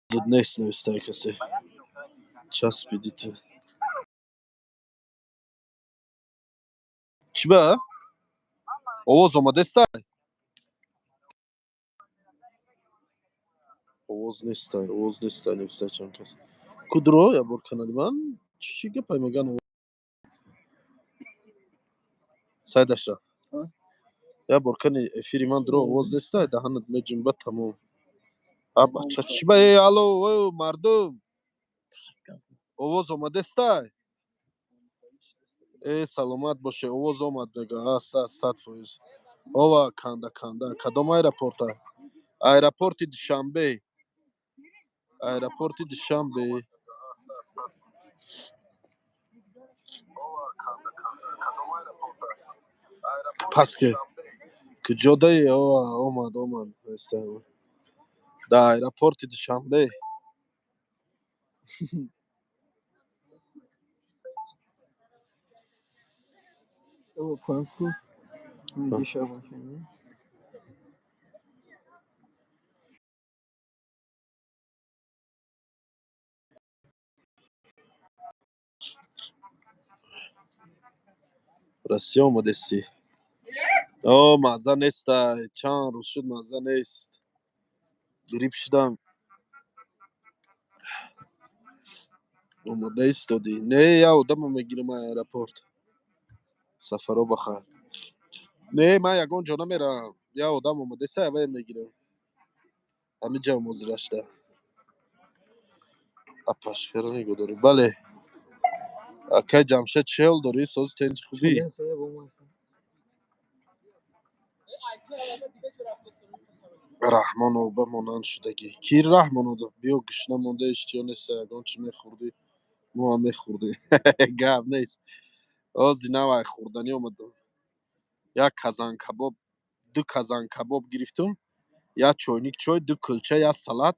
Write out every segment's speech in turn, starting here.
Нест, навистае касе. Часпидите. Чӣ ба? Овоз омадестай? Овоз нестай, овоз нестай, навистай чанд кас. Кудро, я бор канали ман? Чӣ гапай меган? Сайд Ашраф. Я бор кани эфири ман дро, овоз нестай, даҳанат меҷунбад, тамом. А бача, чӣ ба? Эй, алло, ой, мардум. Овоз омадестай? Э, саломат боше, овоз омад, мега, а, 100%. Ова, канда, канда, кадом аэропорта? Аэропорти Душанбе. Аэропорти Душанбе. Пас ки куҷодаи? Ова, омад, омад. Дар аэропорти Душанбе. Поем ку. Дишаб. Россия омадестӣ? О, мазза нестай, чанд рӯз шуд, мазза нест. Грипп шудам. Омода истодӣ? Не, я одамо мегирам аэропорт. Сафаро бахайр. Не, ман ягон ҷо намеравам. Я одам омадеста, аввал мегирам. Ҳамин ҷо ҳозира шуда. Апашкаро нигоҳ дорӣ. Бале. Акай Ҷамшед, чӣ ҳол дорӣ? Сози, тенҷи, хубӣ? Раҳмонов ба монанд шудагӣ. Ки Раҳмонов? Биё, гушна монда, иштиҳо неста, ягон чӣ мехӯрдӣ? Мо ҳам мехӯрдем. Гап нест. Ози навай хӯрданӣ омадам. Як казан кабоб, ду казан кабоб гирифтум, як чойник чой, ду кулча, як салат,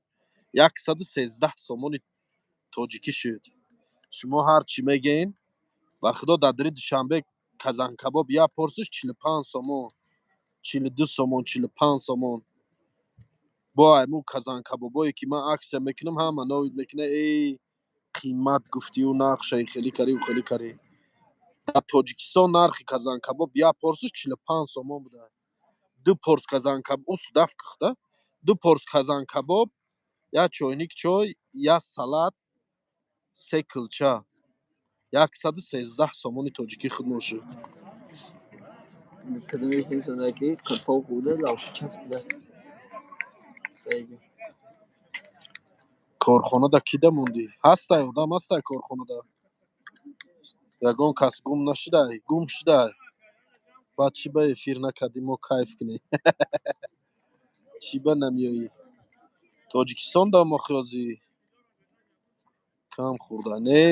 113 сомони тоҷикӣ шуд. Шумо ҳар чӣ мегӯен, ба худо, дар дари Душанбе казан кабоб як порсияш 45 сомон, 42 сомон, 45 сомон. Бо айму казан кабобое ки ман акция мекунам, ҳама новид мекунад: «Эй, қимат гуфтию нархша хеле карию хеле карӣ». Дар Тоҷикистон нархи казан кабоб як порсияш 45 сомон буда. Ду порс казан кабоб, ӯ судаф кухта, ду порс казан кабоб, як чойник чой, як салат, се кулча, 113 сомони тоҷикӣ худмон шуд. Кадомеш нишонда ки қиртоқ буда, лавша часпида. Сайди. Корхонада кида мондӣ? Ҳастай, одам ҳастай корхонада. Ягон кас гум нашудай? Гум шудай. Баъд чӣ ба эфир накардӣ, мо кайф кунем? Чӣ ба намеоӣ? Тоҷикистон да мохиёзӣ кам хӯрда. Не.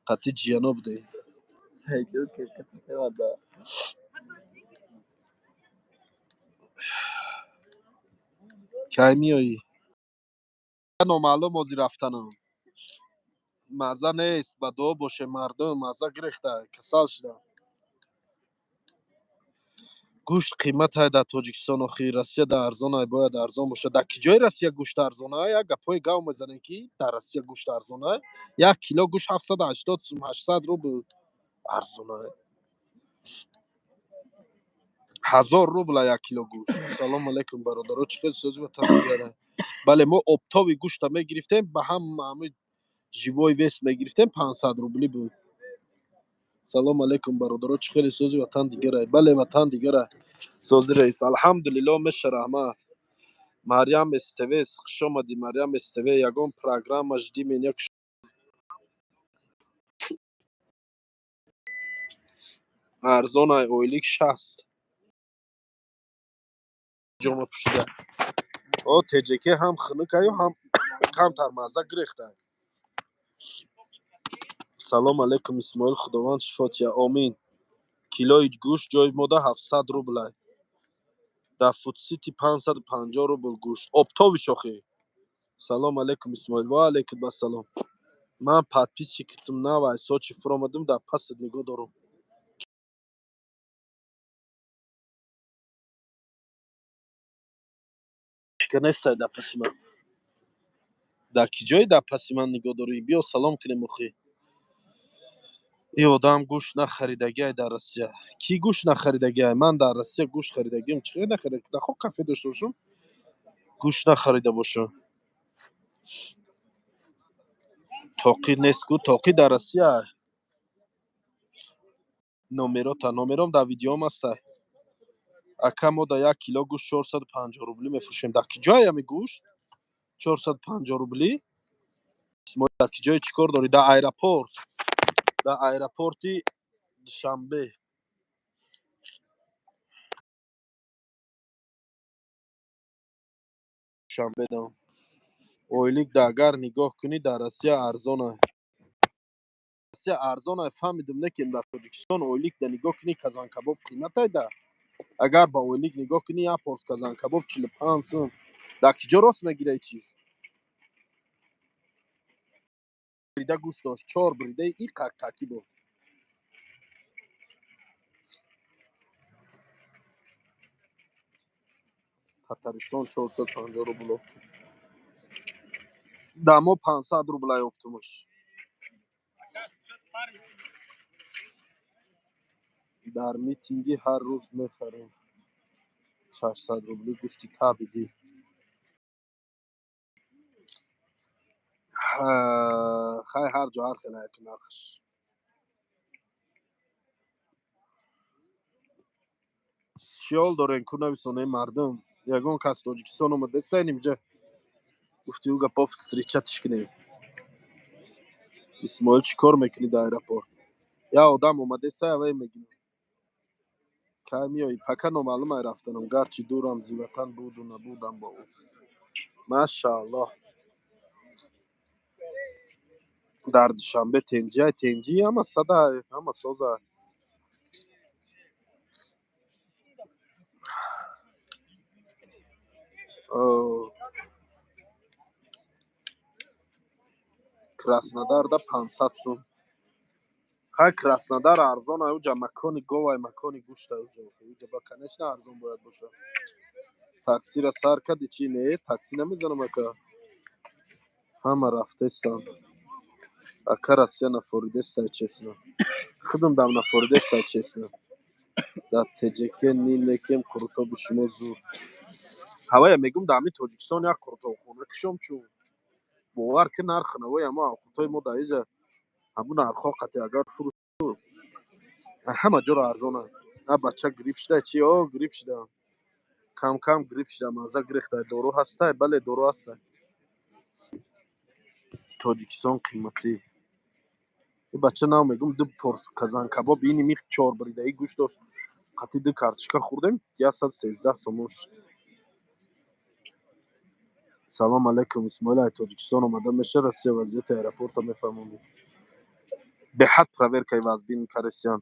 Қатъи ҷияно будем. Сайди ки қитъа. Кай меоӣ? Номаълум ҳозир рафтанам. Мазза нест, ба дуо боше, мардум, мазза гирехта, касал шудам. Гӯшт қиматай дар Тоҷикистон охи, Россия да арзонай, бояд арзон бошад. Дар ки ҷои Россия гӯшт арзонай? Як гапҳои гав мезанем, ки дар Россия гӯшт арзонай. Як кило гӯшт 780 сум, 800 рубл арзонай. 1000 рубла як кило гӯшт. Салом алейкум, бародаро, чӣ хел, сози ватан дигара? Бале, мо оптовый гӯшта мегирифтем, ба ҳама ҳами живой вес мегирифтем, 500 рублӣ буд. Салом алейкум, бародаро, чӣ хеле, сози ватан дигарай? Бале, ватан дигара. Сози, раис, алҳамдулилло, меша, раҳмат. Марьям СТВ, хуш омадӣ, Марьям СТВ. Ягон программа «Жди меня» арзонай, ойлик 60 ҷома пӯшида. О, теҷеке ҳам хунукаю, ҳам камтар мазза гирехта. Салом алейкум, Исмоил, Худованд шифо тия, омин. Килои гӯшт ҷои мода 700 рублай. Дар Фудсити 550 рубл гӯшт. Оптовый шохӣ. Салом алейкум, Исмоил. Ва алейкум ассалом. Ман подписчикатум навай, Сочи фуромадум, дар пасат нигоҳ дорум. Тачка нестай дар паси ман. Дар ки ҷое дар паси ман нигоҳ дорӣ? Биё, салом кунем охӣ. И одам гӯшт нахаридагиай дар Россия. Кӣ гӯшт нахаридагиай? Ман дар Россия гӯшт харидагиам. Чӣ қадар нахарида? Нахо кафе дошта бошам, гӯшт нахарида бошам. Тоқӣ нест ку, тоқӣ дар Россия. Номерота, номером дар видеом ҳаста. Ака, мо дар 1 кило гӯшт 450 рубли мефурӯшем. Дар ки ҷое ҳами гӯшт 450 рубли? Исмоил, дар ки ҷое чӣ кор дорӣ? Дар аэропорт, дар аэропорти Душанбе. Душанбе дам. Ойлик да агар нигоҳ кунӣ, дар Россия арзона. Россия арзона, фаҳмидум, не ки дар Тоҷикистон ойлик да нигоҳ кунӣ, казанкабоб қиматай да. Агар ба ойлик нигоҳ кунӣ, як порс казанкабоб 45 сум. Дар ки ҷо рост мегира и чиз? Брида гӯшт дошт, чор бридаи и қаққакӣ буд. Татаристон 450 рубл оптум. Дар мо 500 рублай оптумаш. Дар митинги ҳар рӯз мехарем 600 рубли гӯшти табидӣ. Хай, ҳар ҷо ҳар хел як нархш. Чӣ ҳол дорем ку, нависонаи мардум? Ягон кас Тоҷикистон омадастайн инҷа? Гуфти ӯ гапо встречать кунем. Исмоил, чӣ кор мекунӣ дар аэропорт? Як одам омадеста, авай мегирам. Кай меоӣ? Пока номаълум ай рафтанам. Гарчи дурам зи ватан, буду набудам бо ӯ. Машааллоҳ. Дар Душанбе тенҷиай? Тенҷӣ ҳама садай, ҳама соза. Краснодарда 500 сум. Хай, Краснодар арзон ай, уҷа макони говай, макони гӯштай уҷа. Уҷа ба, конечно, арзон бояд бошад. Таксира сар кади чӣ? Не, такси намезанам, ака. Ҳама рафтестанд. Ака, Россия нафоридестай, честно. Худам дам нафоридестай, честно. Дар ТҶК ним некем, қурутоби шумо зур. Ҳавая мегум, дар ҳамин Тоҷикистон як қурутобхона кушом чун. Бовар ки, нархи навои ҳамо авқотҳои мо дар иҷа ҳамун нархҳо қатъи агар фурӯш, ҳама ҷоро арзонанд. На, бача, грипп шуда чи? О, грипп шудам. Кам кам грипп шудам, мазза гирехтай. Дору ҳастай? Бале, дору ҳастай. Тоҷикистон қиматӣ. И бача, нав мегум, ду порс казанкабоб ини мих чор бридаи гӯшт дошт. Қатъи ду картошка хӯрдем, 113 сомон шуд. Салом алейкум, Исмоил, ай Тоҷикистон омада меша Россия? Вазъияти аэропорта мефаҳмондӣ. Беҳад проверкаи вазбин каресиян.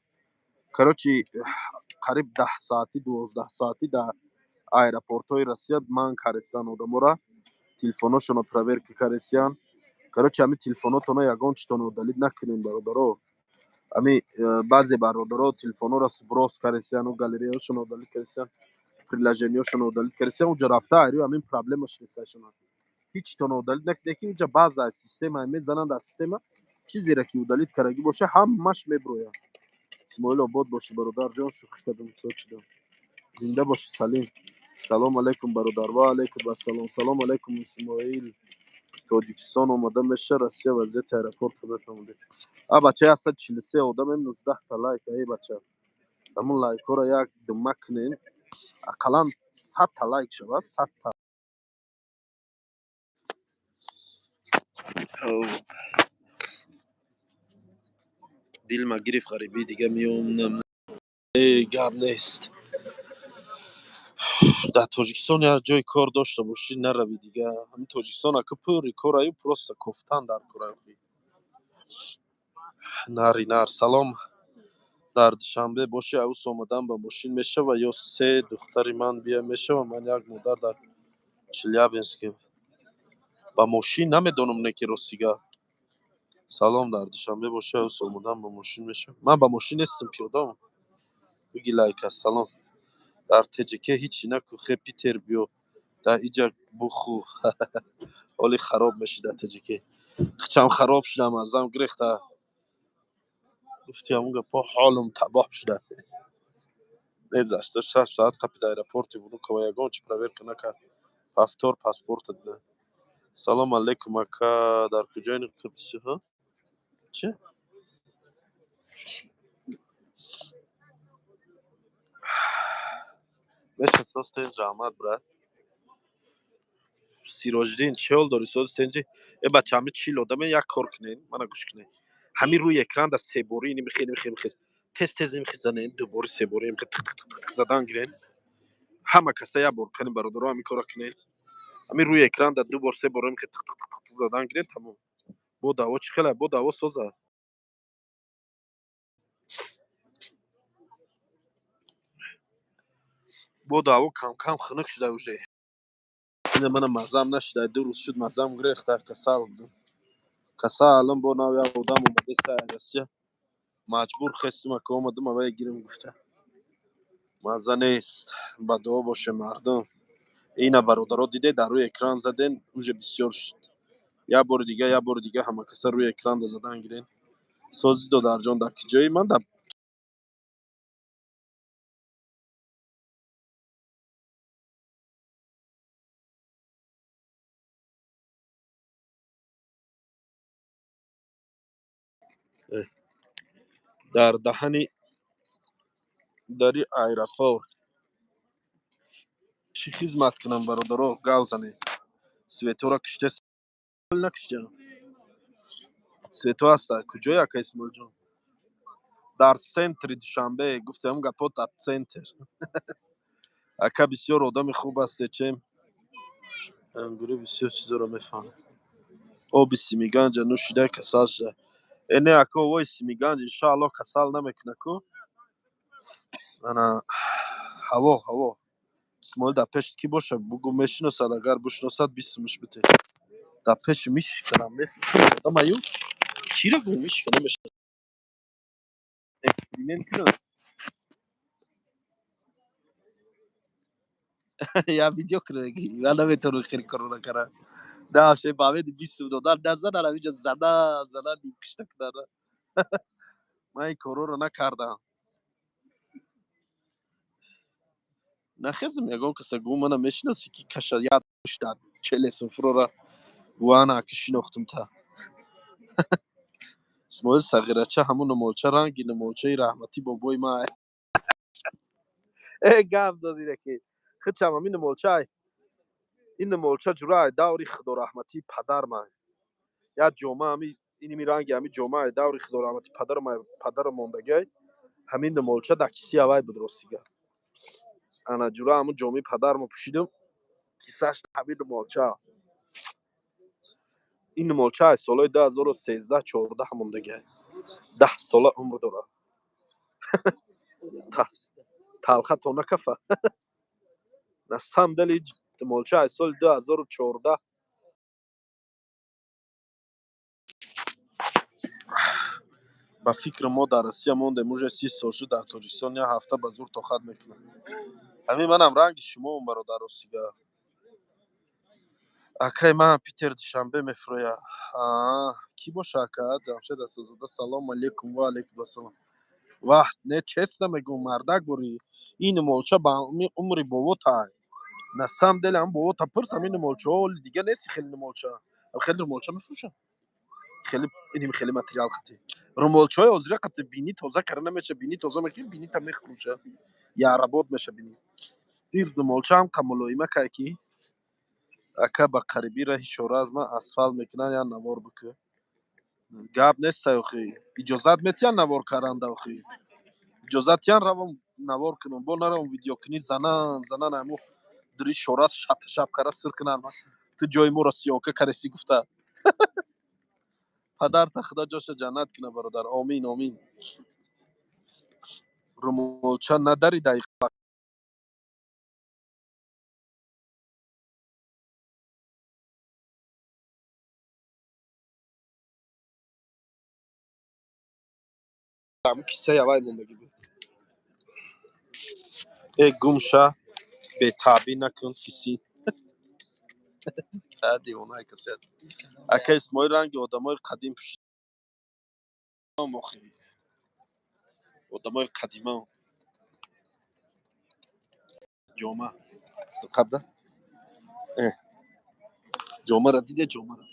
Короче, қариб 10 саатӣ, 12 саатӣ дар аэропортҳои Россия манъ карестан одаморо, телефоношонро проверка каресиян. Короче, ҳамин телефонотонро ягон читонро удалить накунем, бародаро. Ҳами баъзе бародаро телефонҳоро сброс каресияну галереяшонро удалить каресиян, приложениёшонро удалить каресиян. Уҷа рафта айрӯи ҳамин проблема шиносашона. Ҳичтонро удалить накунед, ки уҷа баъза система мезананд, дар система чизеро ки удалить кардагӣ боша, ҳамаш меброяд. Исмоил, обод бошӣ, бародарҷон, шӯхӣ кардам, сочидам. Зинда бошӣ, Салим. Салом алейкум, бародар. Ва алейкум ассалом. Салом алейкум, Исмоил. Тоҷикистон омада меша Россия? Вазъияти аэропорт мефаҳмондед. А бача, 143 одамем, 19-та лайк. Эй бача, ҳамун лайкҳоро як дума кунен, ақаллан 100-та лайк шавад, 100-та. Дилма гирифт ғарибӣ, дига меом. Э, гап нест. Дар Тоҷикистон як ҷои кор дошта бошӣ, наравӣ дига. Ҳамин Тоҷикистон ака пури кораю, просто кофтан дар кораю. Нари нар, салом. Дар Душанбе боши, аус омадан ба мошин мешава ё се духтари ман бия мешава? Ман як модар дар Челябинск. Ба мошин намедонам, не ки рости гап. Салом, дар Душанбе боши, аус омадан ба мошин мешава? Ман ба мошин нестам, пиёдаам. Биги лайка. Салом. Дар ТҶК ҳичи наку, хе Питер биё. Дар иҷа буху ҳоли хароб мешида таҷикӣ. Хичам хароб шудам, азам гирехта. Гуфти ҳамун гапо ҳолам табоҳ шуда. Не, 86 соат қапида аэропорти Внуково ягон чи проверка накард. Повтор паспорта дида. Салом алейкум, ака, дар куҷои ҳа? Чи? Меша соз тенҷ, раҳмат, брат. Сироҷиддин, чӣ ҳол дорӣ, сози тенҷи? Э бача, ҳами 40 одаме, як кор кунен, мана гӯш кунен. Ҳамин рӯи экран да себорӣ ини михе, михе, михе. Тез тез михе занен, дубори себорӣ михе тик тик тик тик задан гирен. Ҳама каса як бор кунен, бародаро, ҳамин кора кунен. Ҳамин рӯи экран да ду бор се бор михе тик тик тик тик задан гирен, тамом. Бо даво чӣ хела, бо даво соза. Бо даво кам кам хунук шуда уже. Ина мана мазам нашуда, 2 рӯз шуд мазам гирехта, касал будам. Касалам бо нав як одам омадеса Россия. Маҷбур хестим, ака омадам, авай гирем гуфта. Маза нест, ба дуо боше мардум. Ина бародаро диде, дар рӯи экран заден, уже бисёр шуд. Як бори дига, як бори дига ҳама каса рӯи экран да задан гирен. Сози додарҷон, дар киҷои ман дар дар даҳани дари аэропорт чӣ хизмат кунам, бародаро, гав занед. Светора киште накиштиям. Свето ҳаста, куҷое, ака Исмоилҷон? Дар центри Душанбе, гуфтам гапо дар центр. Ака, бисёр одами хуб ҳасте, чем ангури бисёр чизоро мефаҳмад. Оби Симиганҷа нӯшида касал шуда. Э не, ака, овои Симиганҷ иншааллоҳ касал намекунад ку. Ана ҳаво, ҳаво. Исмоил дар пеши кӣ боша, бугӯ мешиносад, агар бишиносад бисумаш бите. Дар пеши мишканам нест. Одам аю? Киро гӯ мишка намешиносад. Эксперимент кунам. Я видео кунам, ман наметавонам хеле корона кара. Да, ше баведи бисум додан назанан ҳаминҷа зана зана нимкушта кунан. Ман ин корҳоро накардам. Нахезм ягон каса гӯ мана мешиноси ки каша як дар челесум фурора гӯ ана ки шинохтум та. Исмоил сағирача ҳамун нумолча ранги нумолчаи раҳматӣ бобои ман. Э гап задира ки хичам ҳамин нумолча ин нумолча ҷура даври худораҳматии падарман. Як ҷома ҳами иними ранги ҳами ҷома даври худораҳматии падарам падарам мондагиай ҳамин нумолча дар кисаи авай буд ростига. Ана ҷура ҳамун ҷомаи падармо пӯшидам, кисааш ҳамин нумолча. Ин нумолча аз солҳои 2013-14 мондагиай. 10 сола умр дорад. Талха то накафа. На самом деле нумолча аз соли 2014. Ба фикри мо дар Россия мондем, уже 30 сол шуд, дар Тоҷикистон як ҳафта ба зур тоқат мекунам. Ҳамин манам ранги шумоам, бародар, ростига. Акай ман Питер Душанбе мефурӯяд. Аа, кӣ боша ака? Ҷамшед Асозода, салом алейкум, ва алейкум ассалом. Ваҳ, не, честно мегӯм, мардак борӣ. Ин нумолча ба умри боботай. На самом деле ҳам бобота пурсам, ин нумолчаҳо ҳоли дига нест хеле нумолча. Хеле румолча мефурӯшам. Хеле иним хеле материал қати. Румолчаҳои ҳозира қати бинӣ тоза кара намеша, бинӣ тоза мекунӣ, бинита мехӯрӯша. Ярабод меша бинӣ. Ин румолча ҳам мулоима кай ки ака ба қарибӣ раҳи шора аз ман асфалт мекунанд, як навор бикӯ. Гап нестай охи. Иҷозат метиҳанд навор каранда охи. Иҷозат тиҳанд равам навор кунам, бо наравам видеокунӣ занан занан ҳамун дури шора шапа шап кара сир кунанд. Ту ҷои моро съёмка кареси гуфта. Падарта худо ҷоша ҷаннат кунад, бародар. Омин, омин. Румолча надари дай кисаи авай мондагӣ буд. Э гум ша, бетаъбӣ накун фисин. Та девонаи касе аст. Ака Исмоил, ранги одамои қадим пӯшидам охи. Одамои қадима. Ҷома. Қабда? Э. Ҷомаро диде, ҷомаро.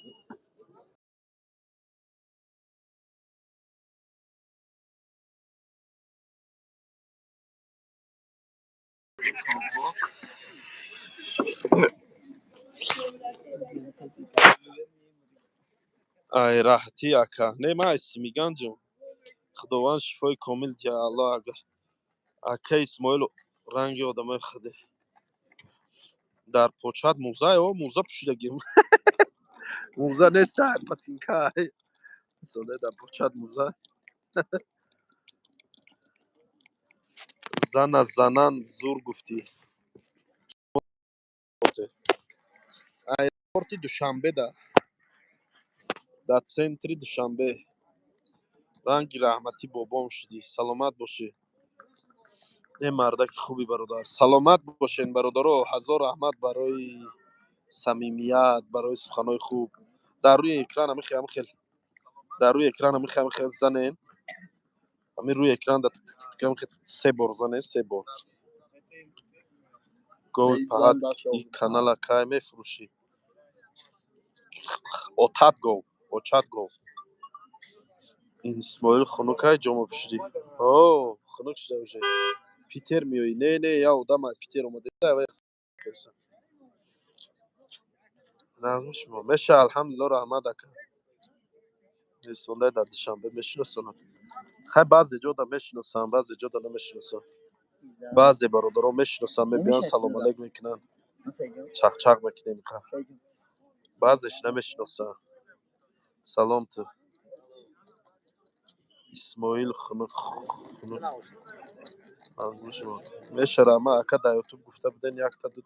Ай раҳатӣ, ака. Не, ман ай Симиган ҷон. Худованд шифои комил диҳад, Аллоҳ агар. Ака Исмоил, ранги одамои худе. Дар почат мӯза, о, мӯза пӯшидагим. Мӯза нест, ай ботинка. Сода дар почат мӯза. Зана занан зур гуфтӣ. Аэропорти Душанбе да. Дар центри Душанбе. Ранги раҳматӣ бобом шудӣ. Саломат бошӣ. Э, мардаки хуби бародар. Саломат бошен, бародаро. Ҳазор раҳмат барои самимият, барои суханҳои хуб. Дар рӯи экран ҳамихел ҳамихел дар рӯи экран ҳамихел ҳамихел занен. Ҳамин рӯи экран да тик се бор занен, се бор. Гови паҳат, и канала кай мефурӯшӣ? Отат гов, очат гов. Исмоил, хунукай ҷома пӯшидӣ? О, хунук шуда уже. Питер меоӣ? Не, не, я одам ай Питер омада. Назми шумо. Меша, алҳамдулилло, раҳмат, ака. Несондай дар Душанбе мешиносонам. Хай, баъзе ҷода мешиносам, баъзе ҷода намешиносам. Баъзе бародарон мешиносам, мебиён, салом алейк мекунанд. Чақчақ мекунем. Баъзеш намешиносам. Салом ту. Исмоил, хунук хунук. Назми шумо. Меша, раҳмат, ака, дар Ютуб гуфта буден, якта ду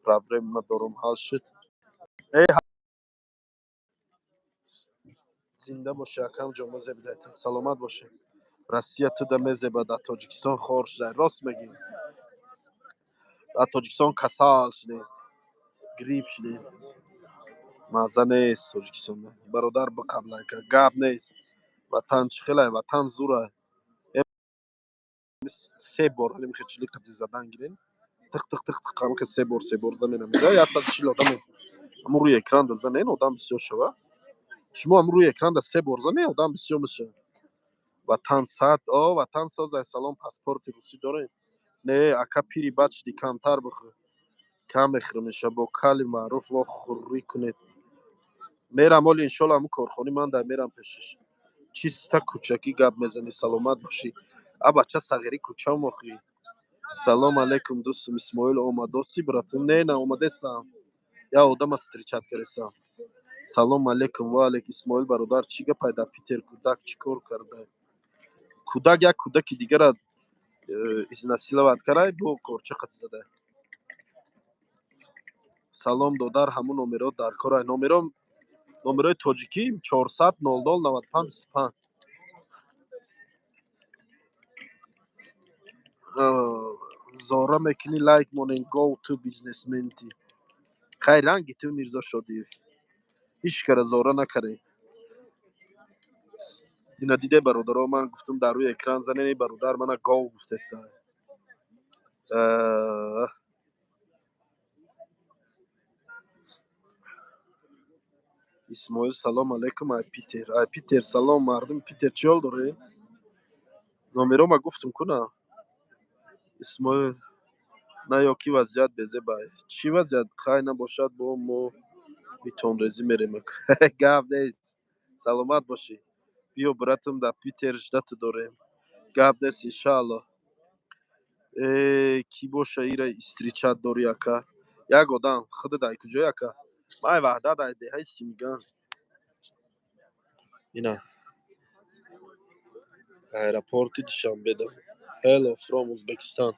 проблема дорум, ҳал шуд. Э, зинда бошӣ, акам, ҷома зебидайта. Саломат бошӣ. Россия туда мезеба, дар Тоҷикистон хор шуда. Рост мегӣ. Дар Тоҷикистон касал шудем. Грипп шудем. Мазза нест Тоҷикистон. Бародар, биқаблай, гап нест. Ватан чӣ хелай, ватан зурай. Се бор ҳалим хел чили қати задан гирем. Тиқ тиқ тиқ тиқ ҳамихел се бор, се бор занен ҳамиҷа. 140 одам ҳамун рӯи экранда занен, одам бисёр шава. Шумо ҳамун рӯи экранда се бор занен, одам бисёр мешава. Ватан сад, о, ватан созай, салом, паспорти русӣ дорем? Не, ака, пири бад шудӣ, камтар бихӯр. Кам мехӯрам, иншо, бо кали маъруф во хӯрӣ кунед. Мерам оли, иншолло, ҳамун корхони ман дар мерам пешаш. Чиста кӯчакӣ гап мезанӣ, саломат бошӣ. А бача сағири кӯчам охӣ. Салом алейкум, дӯстум Исмоил, омадосӣ, братан? Не, на омадесам. Я одама встречать каресам. Салом алейкум, ва алейк, Исмоил бародар, чӣ гапай дар Питер, кӯдак чӣ кор карда? Кӯдак як кӯдаки дигара изнасиловать карай, бо корча қати зада. Салом, додар, ҳамун номеро дар корай. Номеро, номерои тоҷикӣ 400 00 95 25. Зора мекунӣ, лайк монен, гов ту бизнесменти. Хай, ранги ту, Мирзо Шодиев. Ҳеҷ кара зора накарем. Ина диде, бародаро, ман гуфтам дар рӯи экран занен, эй бародар мана гов гуфтеса. Исмоил, салом алейкум, ай Питер. Ай Питер салом, мардуми Питер чӣ ҳол доред? Номерома гуфтум куна? Исмоил, на ё ки вазъият безебай. Чӣ вазъият? Хай, набошад, бо мо битонрезӣ мерем. Гап нест. Саломат бошӣ. Биё, братам, дар Питер ждать дорем. Гап нест, иншаалло. Э, кӣ боша ира встречать дорӣ, ака? Як одам, худат ай куҷои, ака? Ман ай Ваҳдат, ай деҳаи Симиган. Ина. Аэропорти Душанбеда. Hello from Uzbekistan.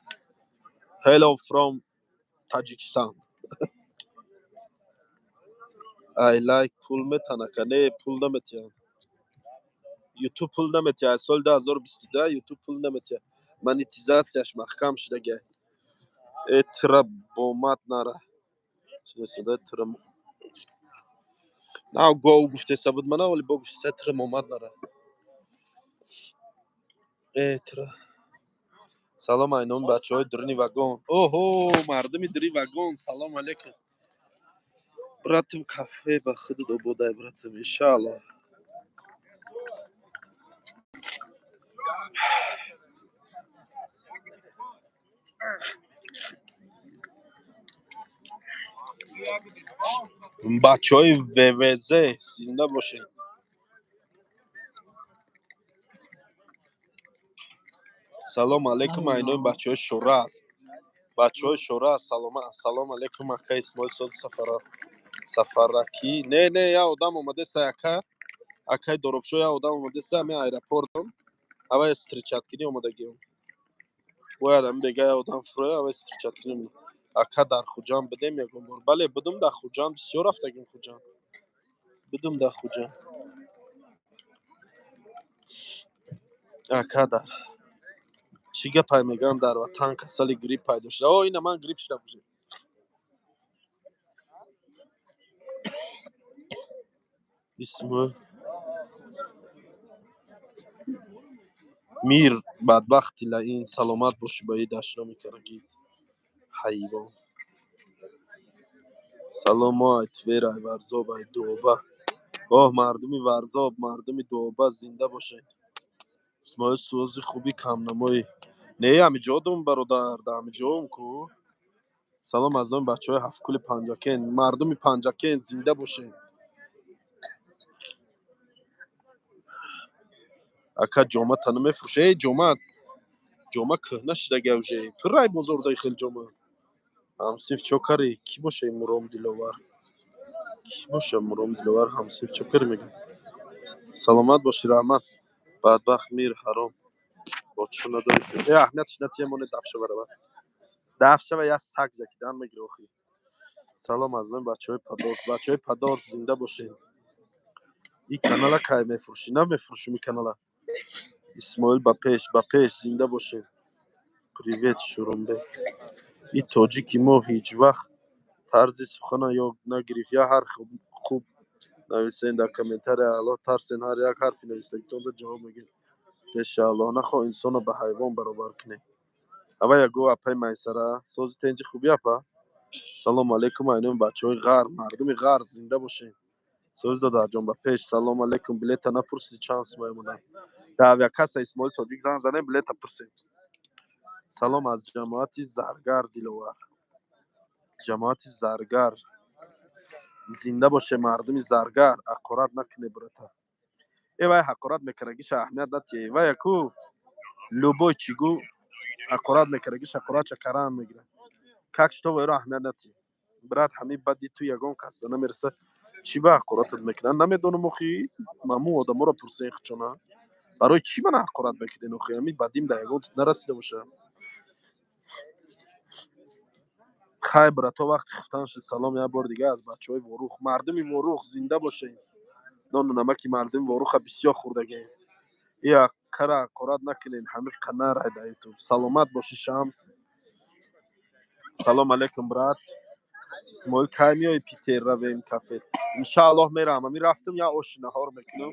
Hello from Tajikistan. Ай лайк пул метан, ака? Не, пул наметиҳанд. Ютуб пул наметиҳад. Аз соли 2022 Ютуб пул наметиҳад. Монетизатсияш маҳкам шудагай. Э, тира бомад нара. Тура На гов гуфтеса буд мана, вале бо гуфтеса тирам омад нара. Э, тира. Салом айноми бачаҳои дуруни вагон. Оҳо, мардуми дури вагон, салом алейкум. Братим, кафе ба худат ободай, братим, иншааллоҳ. Бачаҳои ВВЗ зинда бошед. Салом алейкум айноми бачаҳои Шӯраз. Бачаҳои Шӯраз, салома, ассалому алейкум, ака Исмоил сози сафара. Сафаракӣ. Не, не, я одам омадеса ака. Акай Доробшо я одам омадеса, ами аэропортон. Авай встречать кини омадагиам. Бояд ами бега я одам фуроя, авай встречать кини. Ака дар Хуҷанд бидем ягон бор. Бале, будум дар Хуҷанд, бисёр рафтагим Хуҷанд. Будум дар Хуҷанд. Ака дар чӣ гапай мегӯям, дар ватан касали грипп пайдо шуда. О, ина ман грипп шуда бошем. Исмоил Мир бадбахти лаин, саломат бошӣ ба и дашноми карагид. Ҳайвон. Салом мо ай Твер, ай Варзоб, ай Дуоба. Оҳ, мардуми Варзоб, мардуми Дуоба зинда бошед. Исмоил суози хуби камнамоӣ. Не, ҳамиҷодум бародар, да ҳамиҷоум ку. Салом аз номи бачаҳои ҳафткули Панҷакент. Мардуми Панҷакент зинда бошед. Ака ҷома та намефурӯшӣ? Эй, ҷома, ҷома кӯҳна шудага уже. Пуррай бозор дай хел ҷома. Ҳамсиф чо карӣ? Кӣ боша Муром Диловар? Кӣ боша Муром Диловар ҳамсиф чо карӣ мегӯ? Саломат бошӣ, раҳмат. Бадбахт мир ҳаром. Боча надорӣ. Э, аҳамиятш натия моне даф шава рава. Даф шава я саг ҷакидан мегирӣ охи. Салом аз номи бачаҳои Падос. Бачаҳои Падос зинда бошед. И канала кай мефурӯшӣ? Намефурӯшум и канала. Исмоил ба пеш, ба пеш зинда бошед. Привет, Шурумбек. И тоҷики мо ҳеҷ вақт тарзи сухана ёд нагирифт. Я ҳар хуб нависен дар комментария, Аллоҳ тарсен, ҳар як ҳарфи навистагитонда ҷавоб мегиред. Пеши Аллоҳ нахоҳ инсонро ба ҳайвон баробар кунем. Ава яго апаи Майсара, сози тенҷи хубӣ апа? Салом алейкум айноми бачаҳои ғарб, мардуми ғарб зинда бошед. Соз додарҷон ба пеш, салом алейкум, билета напурсидӣ чанд сумай омадам. Дар авиакасса Исмоил Тоҷик занг занем, билета пурсем. Салом аз ҷамоати Заргар Диловар. Ҷамоати Заргар. Зинда боше мардуми Заргар, ҳақорат накунед брата. Э вай ҳақорат мекардагиша аҳамият натиҳе. Вай яку любой чӣ гӯ ҳақорат мекардагиш ҳақоратша каран мегирад. Как что вайро аҳамият натиҳ. Брат, ҳами бади ту ягон касда намереса. Чӣ ба ҳақоратат мекунанд? Намедонам охи. Мамун одаморо пурсен хучона. Барои чӣ мана ҳақорат мекунед охи? Ҳами бадим да ягон нарасида боша. Хай брато, вақти хуфтан шуд. Салом як бори дига аз бачаҳои Ворух. Мардуми Ворух зинда бошед. Нону намаки мардуми Воруха бисёр хӯрдагем. И аккара ҳақорат накунед, ҳами қанарай да ютуб. Саломат бошӣ Шамс. Салом алейкум брат. Исмоил кай меои Питер равем кафе? Иншааллоҳ мерам. Ами рафтум я оши наҳор мекунам.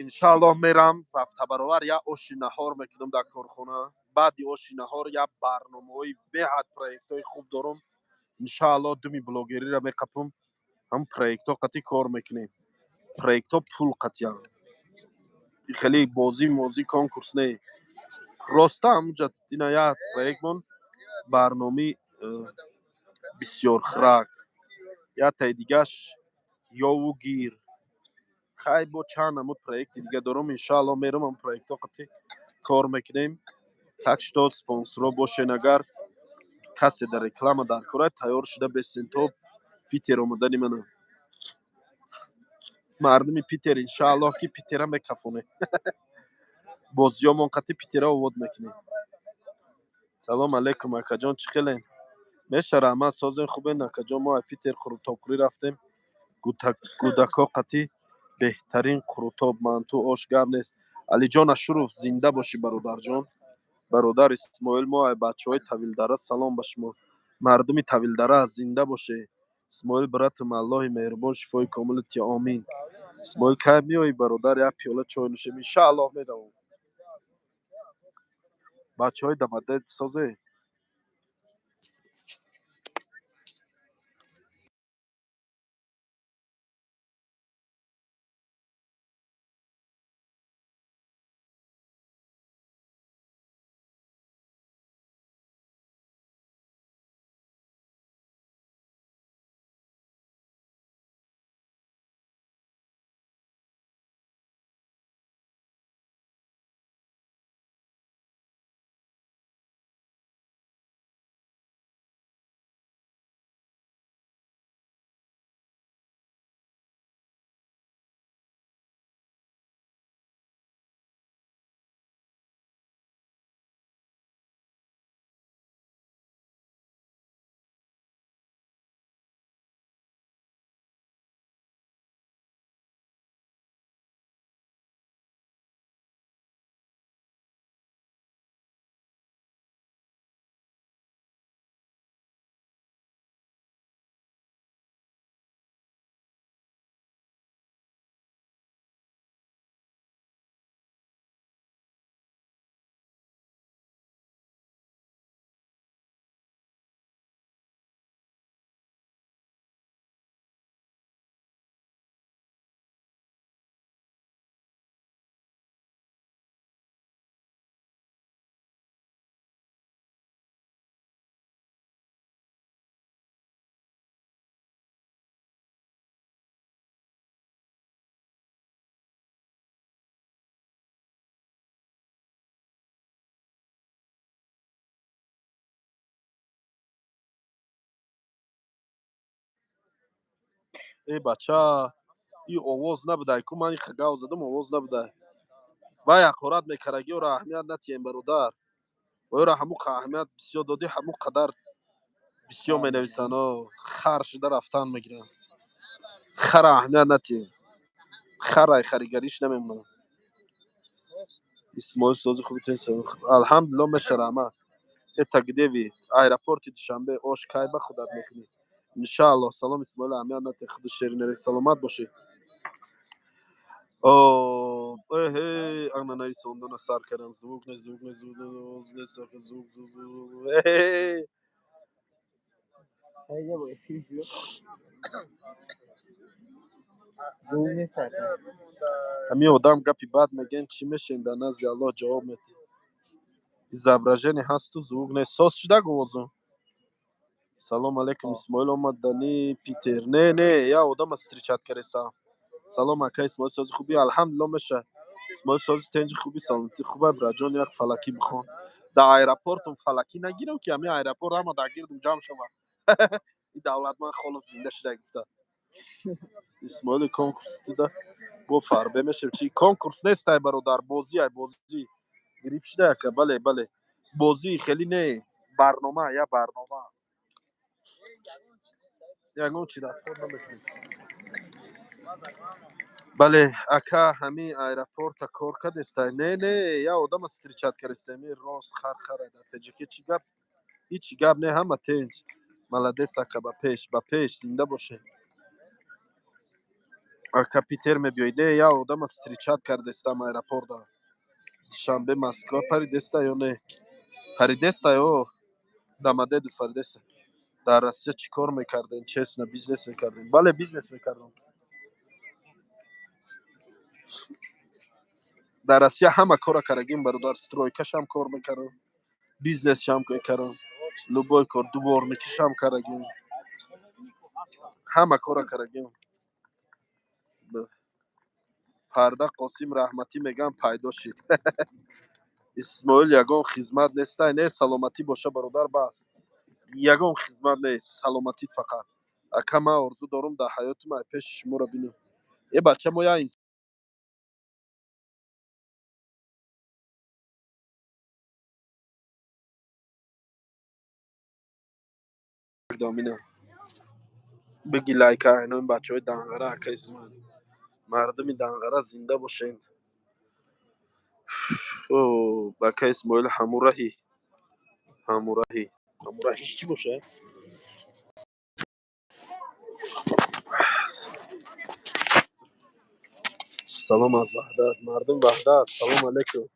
Иншааллоҳ мерам, рафта баровар я оши наҳор мекунам дар корхона. Баъди оши наҳор я барномаҳои беҳад проектҳои хуб дорам. Иншааллоҳ думи блогериро меқапам. Ҳам проектҳо қатъи кор мекунем. Проектҳо пул қатъиян. Хеле бозӣ мозӣ конкурс не. Просто ҳамунҷа ина як проектмон барномаи бисёр храк. Яктаи дигаш ёву гир. Хай бо чанд намуд проекти дига дорам. Иншааллоҳ мерам ҳам проектҳо қатъи кор мекунем. Так что спонсорҳо бошен, агар касе дар реклама дар кора тайёр шуда бесен то Питер омадани мана. Мардуми Питер иншааллоҳ ки Питера мекафонем. Бозиёмон қатъи Питера овод мекунем. Салом алейкум акаҷон, чӣ хелен? Меша раҳмат, созен хубен акаҷон, мо аз Питер қурутобхӯрӣ рафтем. Гудако қатъи беҳтарин қурутоб, манту, ош гап нест. Алиҷон Ашуров зинда бошӣ бародарҷон. Бародар Исмоил, мо аз бачаҳои Тавилдара, салом ба шумо. Мардуми Тавилдара зинда бошед. Исмоил, братам, Аллоҳи меҳрубон шифои комили тия, омин. Исмоил, кай меоӣ, бародар, як пиёла чой нӯшем? Иншааллоҳ, медавом. Бачаҳои Дамадед созе? Э, бача, и овоз набудай ку, ман иха гав задам, овоз набудай. Вай ҳақорат мекардагиёро аҳамият натиҳем, бародар. Оёро ҳамун аҳамият бисёр додӣ, ҳамун қадар бисёр менависанд. Хар шуда рафтан мегиранд. Хара аҳамият натиҳем, харай харигариш намемонад. Исмоил, сози хуби? Алҳамдулилло, меша, раҳмат. Это где вы? Аэропорти Душанбе. Ош кай ба худат мекунӣ? Иншааллоҳ. Салом, Исмоил, аҳамият натиҳ, худи шеринери, саломат бошӣ. Эҳе, ана нависондана сар кардан. Звук не, звук не, звук не, звук, звук, звук, эҳе. Саида бо эфириш биё. Звук нест, ака. Ҳамин одам гапи бад мегӯян, чӣ мешем, дар назди Аллоҳ ҷавоб медиҳем. Изображение ҳасту звук нест. Соз шуда овозум? Салом алейкум, Исмоил, омадани Питер? Не, не, як одама встречать каресам. Салом, ака Исмоил, сози хуби? Алҳамдулилло, меша. Исмоил, сози, тенҷи, хуби, саломатӣ хуба? Браҷон, як фалакӣ бихон. Дар аэропортум фалакӣ нагирам, ки ҳамин аэропорт ҳама дар гирдум ҷамъ шавад. И давлатманд холос зинда шуда гуфта. Исмоили, конкурс дуда бо фарбе мешем чи? Конкурс нестай, бародар, бозӣ ай, бозӣ. Грипп шуда, ака? Бале, бале, бозӣ хеле не, барнома, я барнома, ягон чи расход намекунем. Бале, ака, ҳамин аэропорта кор кардестай? Не, не, я одама встречать кардестай. Ми рост хар хара дар теҷаке чӣ гап? Ҳичи гап не, ҳама тенҷ. Молодец, ака, ба пеш, ба пеш, зинда бошед. Ака, Питер мебиёед? Не, я одама встречать кардестам аэропорта. Душанбе Москва паридеста ё не? Паридеста ё Дамадедов паридеста. Дар Россия чӣ кор мекардем? Честно, бизнес мекардем. Бале, бизнес мекардам. Дар Россия ҳама кора карагим, бародар, стройкашам кор мекардам, бизнесшам мекардам, любой кор, дворникишам карагим, ҳама кора карагим. Парда Қосим раҳматӣ мегӯям, пайдо шид. Исмоил, ягон хизмат нестай? Не, саломатӣ боша, бародар, бас, ягон хизмат нест, саломатӣ фақат. Ака, ман орзу дорам дар ҳаётим ай пеши шуморо бинам. Е, бача, мо як инстаграмина биги, лайка, айнои бачаҳои Данғара. Ака Исмоил, мардуми Данғара зинда бошед. Ака Исмоил, ҳамураҳӣ, ҳамураҳӣ, ҳамураҳӣ чӣ бошад? Салом аз Ваҳдат, мардум Ваҳдат, салом алейкум.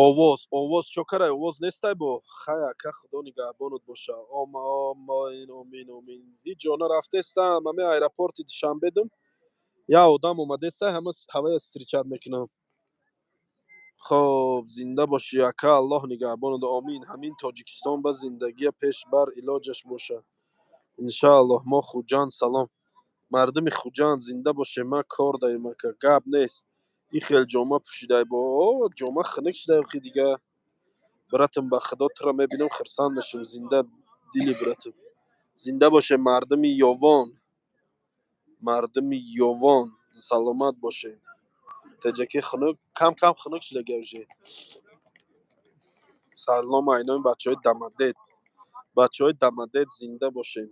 Овоз, овоз чо карай, овоз нестай бо? Хай ака, худо нигаҳбонат боша. Омин, омин, омин. Ҳеҷ ҷо нарафтестам, ҳаме аэропорти Душанбедум. Я одам омадеста, ҳама ҳавая встречать мекунам. Хоб, зинда бошӣ ака, Аллоҳ нигаҳбонат, омин. Ҳамин Тоҷикистон ба зиндагия пеш бар, илоҷаш боша. Иншааллоҳ, мо Хуҷанд салом. Мардуми Хуҷанд зинда боше, ман кор даем ака, гап нест. И хел ҷома пӯшидай бо, о, ҷома хунук шидай охи дига. Братам, ба худо туро мебинам, хурсанд мешавам, зинда дили братам. Зинда боше мардуми Ёвон. Мардуми Ёвон, саломат бошед. Теҷаки хунук, кам кам хунук шуда гавже. Салом айноми бачаҳои Дамадед. Бачаҳои Дамадед зинда бошед.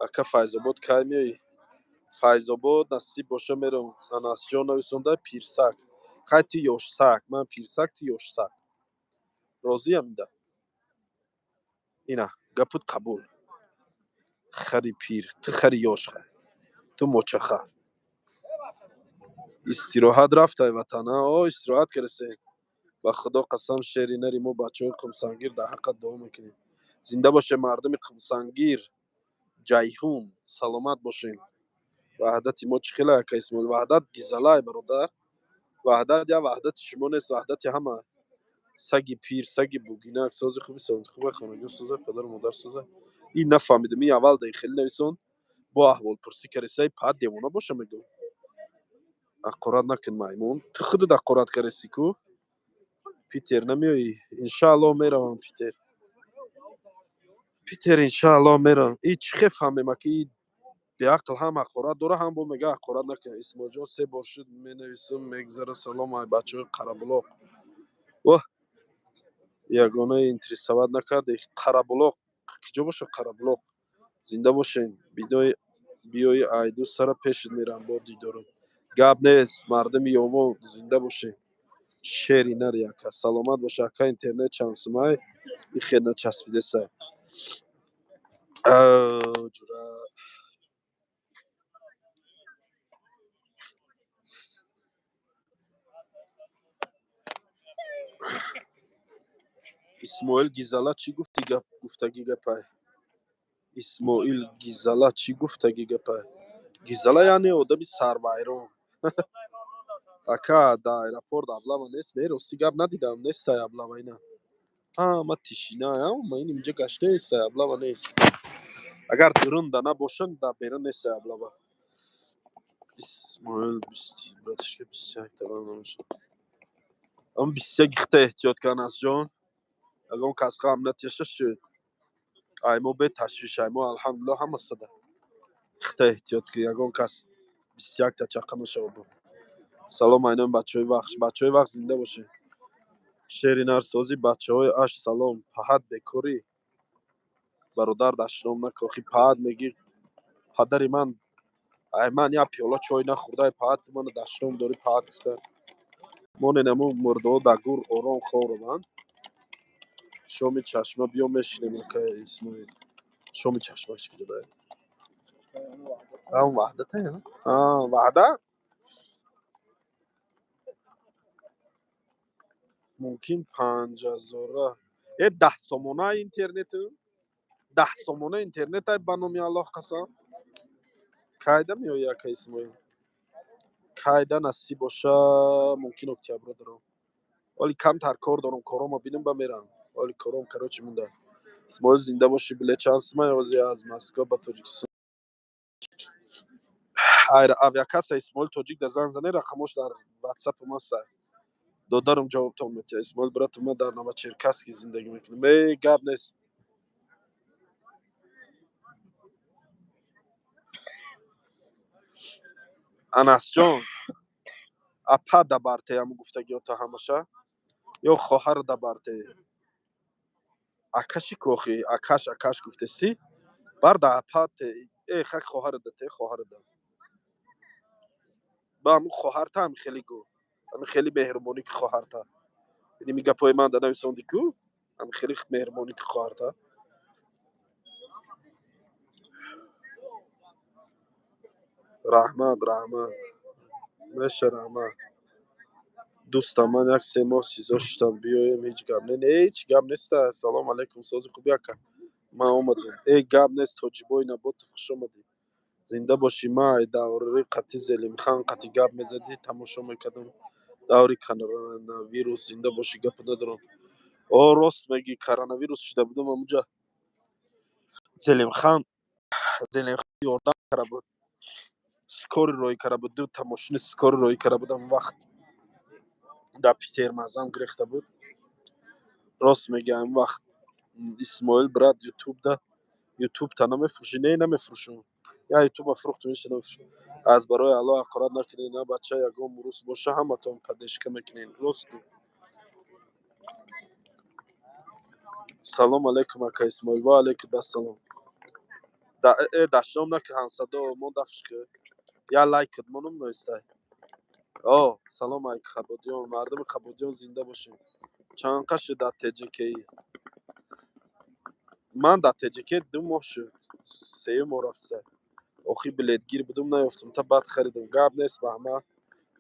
Ака, Файзобод кай меоӣ? Файзобод насиб боша, мерам. Анасҷон нависонда пирсак. Хай, ту ёшсак, ман пирсак, ту ёшсак. Розиам ида. Ина, гапут қабул. Хари пир, ту хари ёш хай. Ту мочахар. Истироҳат рафтай ватан, а? О, истироҳат кардасен. Ба худо қасам, шери нари мо бачаҳои Қумсангир дар ҳаққат дуо мекунем. Зинда боше мардуми Қумсангир, Ҷайҳун, саломат бошем. Ваҳдати мо чӣ хела, ака Исмоил? Ваҳдат гизалай, бародар. Ваҳдат я ваҳдати шумо нест, ваҳдати ҳама. Саги пир, саги бугинак, сози хуби саломати хуба, хонагиҳо соза, падару модар соза. Ин нафаҳмидам, ин аввал дай хеле нависон, бо аҳволпурсӣ каресай, пад девона боша мегӯ. Ҳақорат накун, маймун. Ту худат ҳақорат кареси ку? Питер намеоӣ? Иншааллоҳ меравам Питер. Питер иншааллоҳ меравам. И чӣ хел фаҳмем, аки и беақл ҳам ҳақорат дора, ҳам бо мега ҳақорат накун. Исмоилҷон, се бор шуд менависам, мегзара. Салом ай бачаҳои Қарабулоқ. Воҳ, ягона интересовать накард. Қарабулоқ киҷо боша Қарабулоқ? Зинда бошен. Бинои биёи айду сара пешит мерам бо дидорат. Гап нест, мардуми Ёвон зинда бошен. Шери нари ака, саломат боша ака, интернет чанд сумай? И хел начаспидеса. Ҷура. Исмоил Гизала чӣ гуфти гап гуфтагӣ гапай? Исмоил Гизала чӣ гуфтагӣ гапай? Гизала яъне одами сарвайрон. Ака, дар аэропорт облава нест? Не, рости гап надидам, нестай облава ина. Ҳама тишина, ма ин инҷа гаштаестай, облава нест. Агар дурунда набошанд, дар берун нестай облава. Исмоил бисти, братишка, 21 таваллуд намешавад. Ам 21 гихта эҳтиёт кан, Асҷон. Ягон кас ғам натиша шуд. Ай мо бе ташвиш, ай мо алҳамдулиллоҳ ҳама сада. Хита эҳтиёт ки ягон кас 21 та чақа нашава бо. Салом айноми бачаҳои Вахш. Бачаҳои Вахш зинда бошед. Шери нарсозӣ бачаҳои Аш салом. Паҳат бекорӣ. Бародар, дашном нака. Охи паҳат мегӣ падари ман ай ман як пиёла чой нахӯрда, паҳат ту мана дашном дорӣ паҳат гуфта. Монен аму мурдаҳо дар гур ором хоб раванд. Шоми чашма биё мешинем, ака Исмоил. Шоми чашма чӣ куҷо дорад? Ам Ваҳдата? А, Ваҳдат? Мумкин 5000-а. Э, 10 сомона интернету? 10 сомона интернет ай, ба номи Аллоҳ қасам. Кайда меоӣ, ака Исмоил? Кайда насиб боша, мумкин октябро даром. Оли камтар кор дорам, корома бинам ба мерам. Оли кором, короче, монда. Исмоил, зинда бошӣ, билет чанд сумай ози аз Москва ба Тоҷикистон? Авиакасса Исмоил Тоҷик да занг зане, рақамош дар ватсапи ман сай. Додарам ҷавобтон метиҳад. Исмоил брату, ман дар Новочеркасски зиндагӣ мекунам. Э, гап нест. Анасҷон, апа дабарте ҳамун гуфтагиёта ҳамаша ё хоҳар дабарте? Акаши ку охи, акаш акаш гуфтеси? Барда апа те, э хай хоҳар да те, хоҳар да. Ба ҳамун хоҳарта ҳами хеле гӯ. Ҳами хеле меҳрубонӣ ки хоҳарта. Ини гапҳои ман да нависонди ку? Ҳами хеле меҳрубонӣ ки хоҳарта. Раҳмат, раҳмат. Меша, раҳмат. Дӯстам, ман як 3 моҳ СИЗО шиштам, биёем, ҳеҷ гап не, не, ҳеҷ гап неста. Салом алейкум, сози хуби, ака? Ман омадем. Э, гап нест, Тоҷибои Наботов, хуш омадӣ. Зинда бошӣ. Ман ай даври қати Зелимхан қати гап мезадӣ, тамошо мекардам. Даври коронавирус. Зинда бошӣ, гапа надорам. О, рост мегӣ, коронавирус шида будам амуҷа. Зелимхан ёрдам кара буд. Скорый роӣ кара буд, дута мошини скорый роӣ кара буд ам вақт. Дар Питер мазам гирехта буд. Рост мегӣ, ам вақт. Исмоил брат, ютубда ютубта намефурӯшӣ? Не, намефурӯшам. Я ютуба фурӯхтум, ҳеч намефурӯшам. Аз барои Аллоҳ ҳақорат накунед, на бача, ягон мурус боша, ҳаматон поддержка мекунед. Рост гӯ. Салом алейкум, ака Исмоил. Ва алейкум ассалом. Э, дашном наки, ҳамсадо мон дафш ки. Я лайкат монум ноистай. О, салом ай Қабодиён, мардуми Қабодиён, зинда бошем. Чанд қа шуд дар ТҶК? Ман дар ТҶК 2 моҳ шуд. Сеюм моҳ рафтса. Охи билетгир будум, наёфтум, та баъд харидам. Гап нест, баҳма.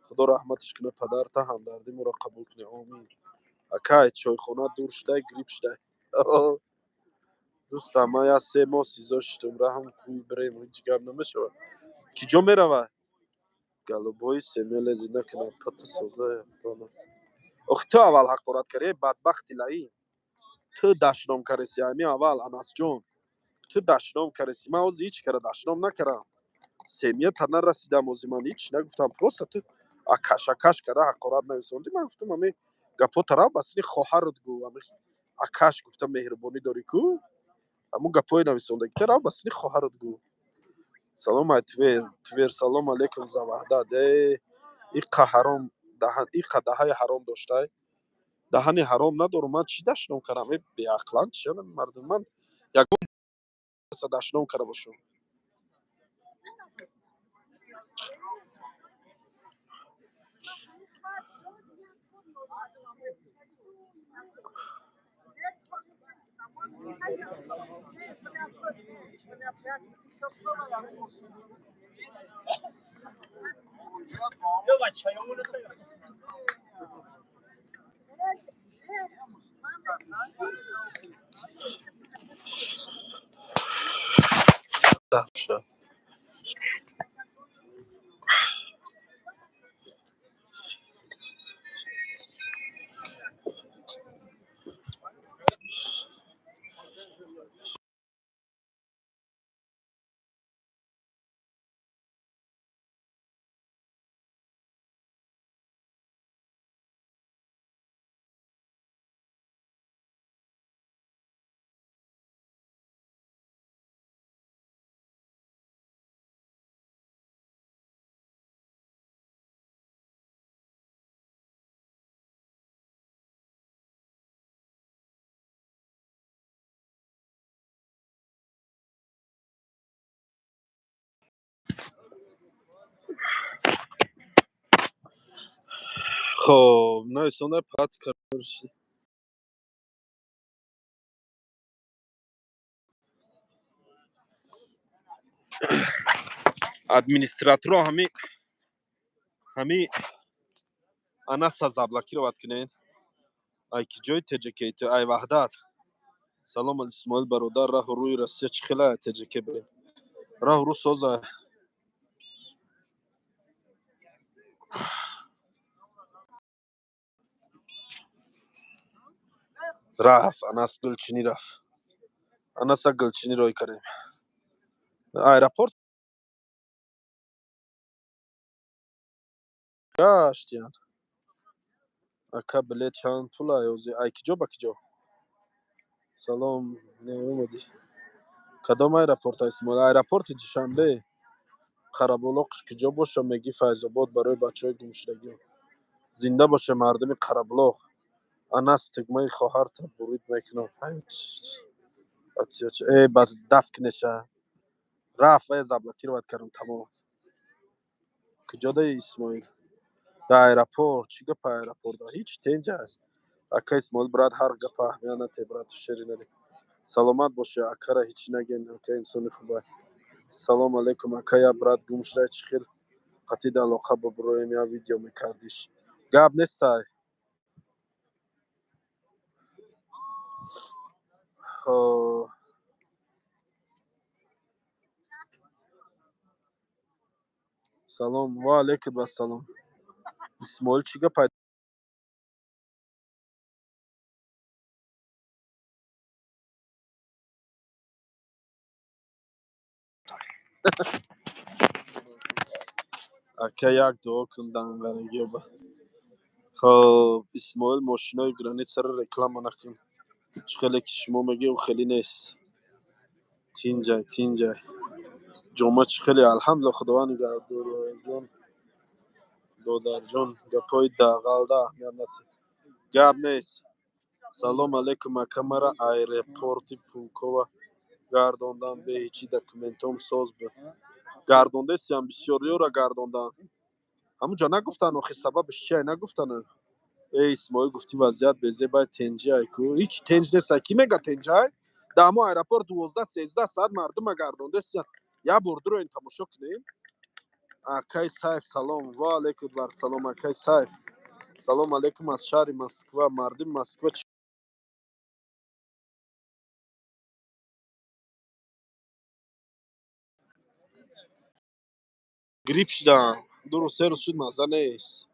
Худо раҳматаш кунад падарта, ҳамдардӣ моро қабул кунед. Омин. Акай, чойхона дур шудай, грипп шудай. Дӯстам, ман як 3 моҳ СИЗО шиштум, раҳм кӯй бирем, ҳеҷ гап намешавад. Ки ҷо меравад? Голубой семья лези накунад, пата соза. Охи ту аввал ҳақорат кардӣ, эй бадбахти лаин. Ту дашном кареси, ами аввал, Анасҷон. Ту дашном кареси, ман ҳозир ҳеҷ кара дашном накардам. Семья та нарасидам, ҳозир ман ҳеҷ нагуфтам. Просто ту акаш кара ҳақорат нависондӣ, ман гуфтам ами гапҳо тараф ба сини хоҳарат гӯ, ами акаш гуфта меҳрубонӣ дорӣ ку? Ҳамун гапҳои нависондагӣ тараф ба сини хоҳарат гӯ. Салом ай Твер, Твер, салом алейкум за ваҳдат. Э, иққа ҳаром даҳан, иққа даҳаи ҳаром доштай. Даҳани ҳаром надорум, ман чӣ дашном кардам? Э, беақлан чӣ мардум, ман ягон дашном карда бошам? Хоб, нависонда пат. Администраторо ҳами Анаса заблокировать кунед. Ай ки ҷои ТҶК ту, ай Ваҳдат. Салом, Исмоил бародар, раҳу рӯи Россия чӣ хела, ТҶК бирем? Раҳу рӯ соза. Рафт, Анас гулчинӣ рафт. Анаса гулчинӣ рой кардем. Аэропорт гаштиян. Ака, билет чанд пул ай ҳозир? Ай киҷо ба киҷо? Салом, неомадӣ. Кадом аэропорт, Исмоил? Аэропорти Душанбе. Қарабулоқ киҷо боша, мегӣ Файзобод барои бачаҳои гумшудагиҳо. Зинда боша мардуми Қарабулоқ. Анас, тугмаи хоҳарта бурид мекунам. Э, дафт кунеша. Рафт, вая заблокировать кардам, тамом. Куҷо даи, Исмоил? Дар аэропорт. Чӣ гапа аэропорт? Ҳеҷ, тенҷа. Ака Исмоил брат, ҳар гапа аҳамият нате, брат, шери нади. Саломат бошӣ, акара ҳеҷ нагем, ака инсони хубай. Салом алейкум, ака, я брат гум шуда, чӣ хел Қатида алоқа бибуроем, я видео мекардиш. Гап нестай. Хо, салом ва алейкум ассалом. Исмоил, чӣ гапай? Ака, як дуо кун дангарагиёба. Хоб, Исмоил, мошинои границаро реклама накун. Чӣ хеле ки шумо мегӯед, ӯ хеле нест. Тинҷай, тинҷай. Ҷома чӣ хеле, алҳамдулилла, худованд нигаҳдорҷон. Додарҷон, гапҳои дағалда аҳамият надиҳ. Гап нест. Салом алейкум, ака, мара аэропорти Пулкова гардондан, бе ҳечи документом соз буд. Гардондесиям, бисёриёра гардондан. Ҳамунҷа нагуфтанд охи, сабабаш чия, нагуфтанд. Эй Исмоил, гуфтӣ вазъият безебай, тенҷиай ку? Ҳеч тенҷ нестай. Кӣ мега тенҷай? Дар ҳамон аэропорт 12-13 саат мардума гардондесиян. Як бор дуроен, тамошо кунем. Акай Сайф, салом. Ва алейкум вассалом, акай Сайф. Салом алейкум аз шаҳри Москва. Мардуми Москва чӣ грипп шудам. 2 рӯз, 3 рӯз шуд, мазза нест.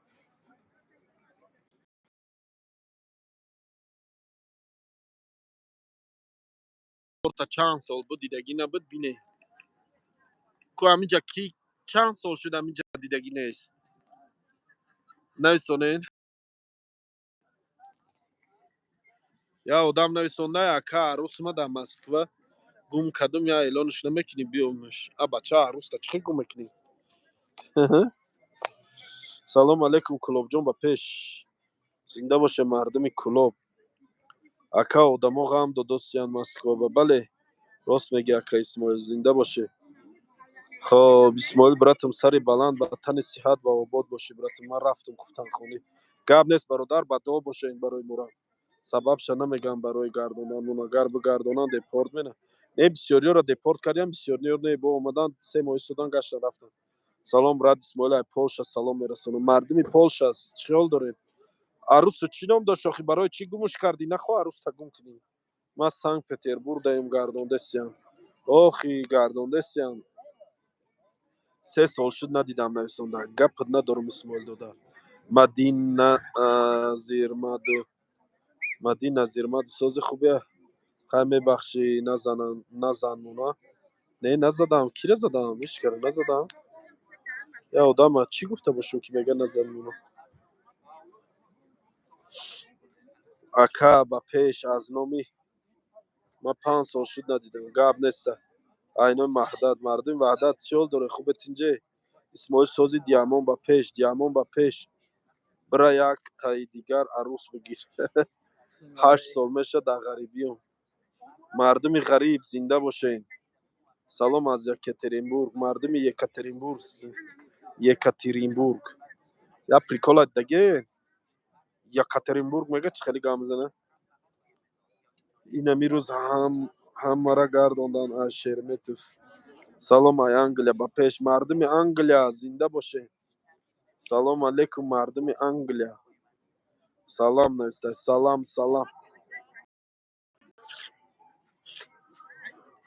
Чанд сол буд дидагӣ набуд, бине. Ку ҳаминҷа ки чанд сол шуд ҳаминҷа дидагӣ нест? Нависонен. Я одам нависонда, ака, арӯсма дар Москва гум кардум, я эълонш намекунӣ, биёмш. А бача, арӯста чӣ хел гум мекунӣ? Салом алейкум, Кулобҷон, ба пеш. Зинда боше мардуми Кулоб. Ака, одамо ғам додосиян Москва ба. Бале, рост мегӣ, ака Исмоил, зинда бошӣ. Хоб, Исмоил братам, сари баланд, ба тани сиҳат ва обод бошӣ, братам. Ман рафтам хуфтанхонӣ. Гап нест, бародар, ба дуо бошед барои мурам. Сабабша намегам барои гардондан, агар бигардонанд, депорт мена. Не, бисёриёро депорт кардям, бисёриёро не, бо омадан 3 моҳ истодан, гаштан, рафтан. Салом, брат Исмоил, ай Полша салом мерасонам. Мардуми Полша, чӣ хиёл доред? Арӯсу чӣ ном дошт охи, барои чӣ гумуш кардӣ? Нахоҳ арӯста гум кунӣ. Ман Санкт Петербург даем, гардондесиям. Охи, гардондесиям. 3 сол шуд надидам, нависонда. Гапат надорам, Исмоил дода. Мадина Зирмаду, Мадина Зирмаду, сози хубия. Хай, мебахшӣ, назанан, назанмуна. Не, назадам. Кира задам? Ҳеч кара назадам. Я одама чӣ гуфта бошам, ки мега назанмуна? Ака, ба пеш, аз номи ман 5 сол шуд надидам. Гап неста. Айнои Маҳдат, мардуми Ваҳдат, чӣ ҳол доред? Хубе, тинҷе? Исмоил сози, Диамон ба пеш, Диамон ба пеш. Бира, як таи дигар арӯс бигир. 8 сол мешавад дар ғарибиём. Мардуми ғариб, зинда бошед. Салом аз Екатеринбург. Мардуми Екатеринбург, Екатеринбург. Я прикола даге? Екатеринбург мега, чӣ хеле гап мезана? Инами рӯз ҳам ҳамара гардондан аз Шереметьев. Салом ай Англия, ба пеш. Мардуми Англия, зинда бошед. Салом алейкум, мардуми Англия. Салом нависта. Салам, салам.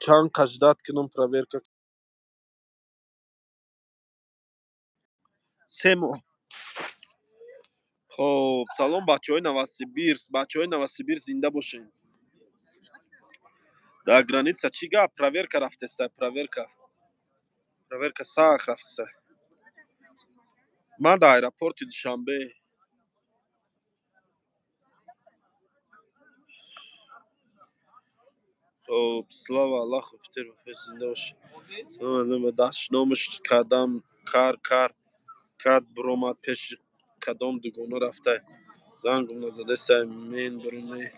Чанд қаждат кунам проверка? 3 моҳ. Хоб, салом бачаҳои Новосибирск, бачаҳои Новосибирск, зинда бошед. Дар граница чӣ гап? Проверка рафтеста, проверка. Проверка сахт рафтеста. Ман дар аэропорти Душанбе. Хоб, слава Аллаху, Питер, зинда бошед. Дастномаш кардам, кар кар кард, биромад, пеши кадом дугона рафта, зангум назадестай, мен бируме.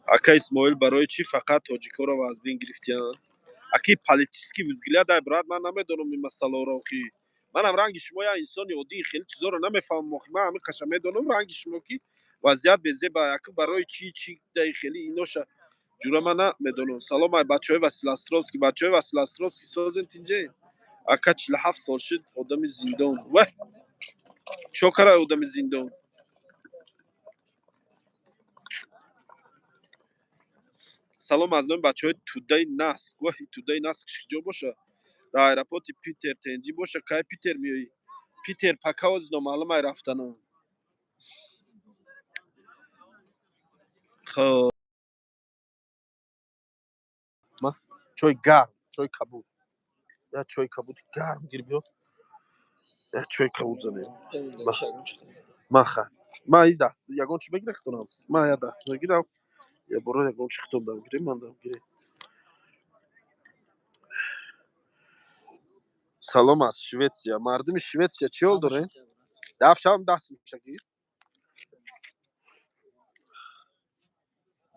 Ака Исмоил, барои чӣ фақат тоҷикоро вазбин гирифтиянд? Аки, политический взгляд ай, брат, ман намедонам ин масъаларо охи. Манам ранги шумо як инсони оддӣ, хеле чизоро намефаҳмам охи. Ман ҳамин қаша медонам ранги шумо, ки вазъият безеба. Ака, барои чӣ дай хеле иноша Ҷура, ман намедонам. Салом ай бачаҳои Василостровский. Бачаҳои Василостровский, созен, тинҷе? Ака, 47 сол шуд, одами зиндон. Ваҳ, чо кара одами зиндон? Салом аз номи бачаҳои Тӯдаи Наск. Ваҳ, Тӯдаи Наск киҷо боша? Дар аэропорти Питер тенҷӣ боша? Кай Питер меоӣ? Питер пока ози номаълум ай рафтанам. Хоб, чой гарм, чой кабуд, як чойи кабуди гарм гир, биё, як чойи кабуд занем. Маха, ман и даст ягон чи мегира хитонам, ман як даст мегирам, я боро ягон чи хитон дам гирем, ман дам гирем. Салом аз Шветсия. Мардуми Шветсия, чӣ ҳол дорем? Даф шавам, даст мешагир.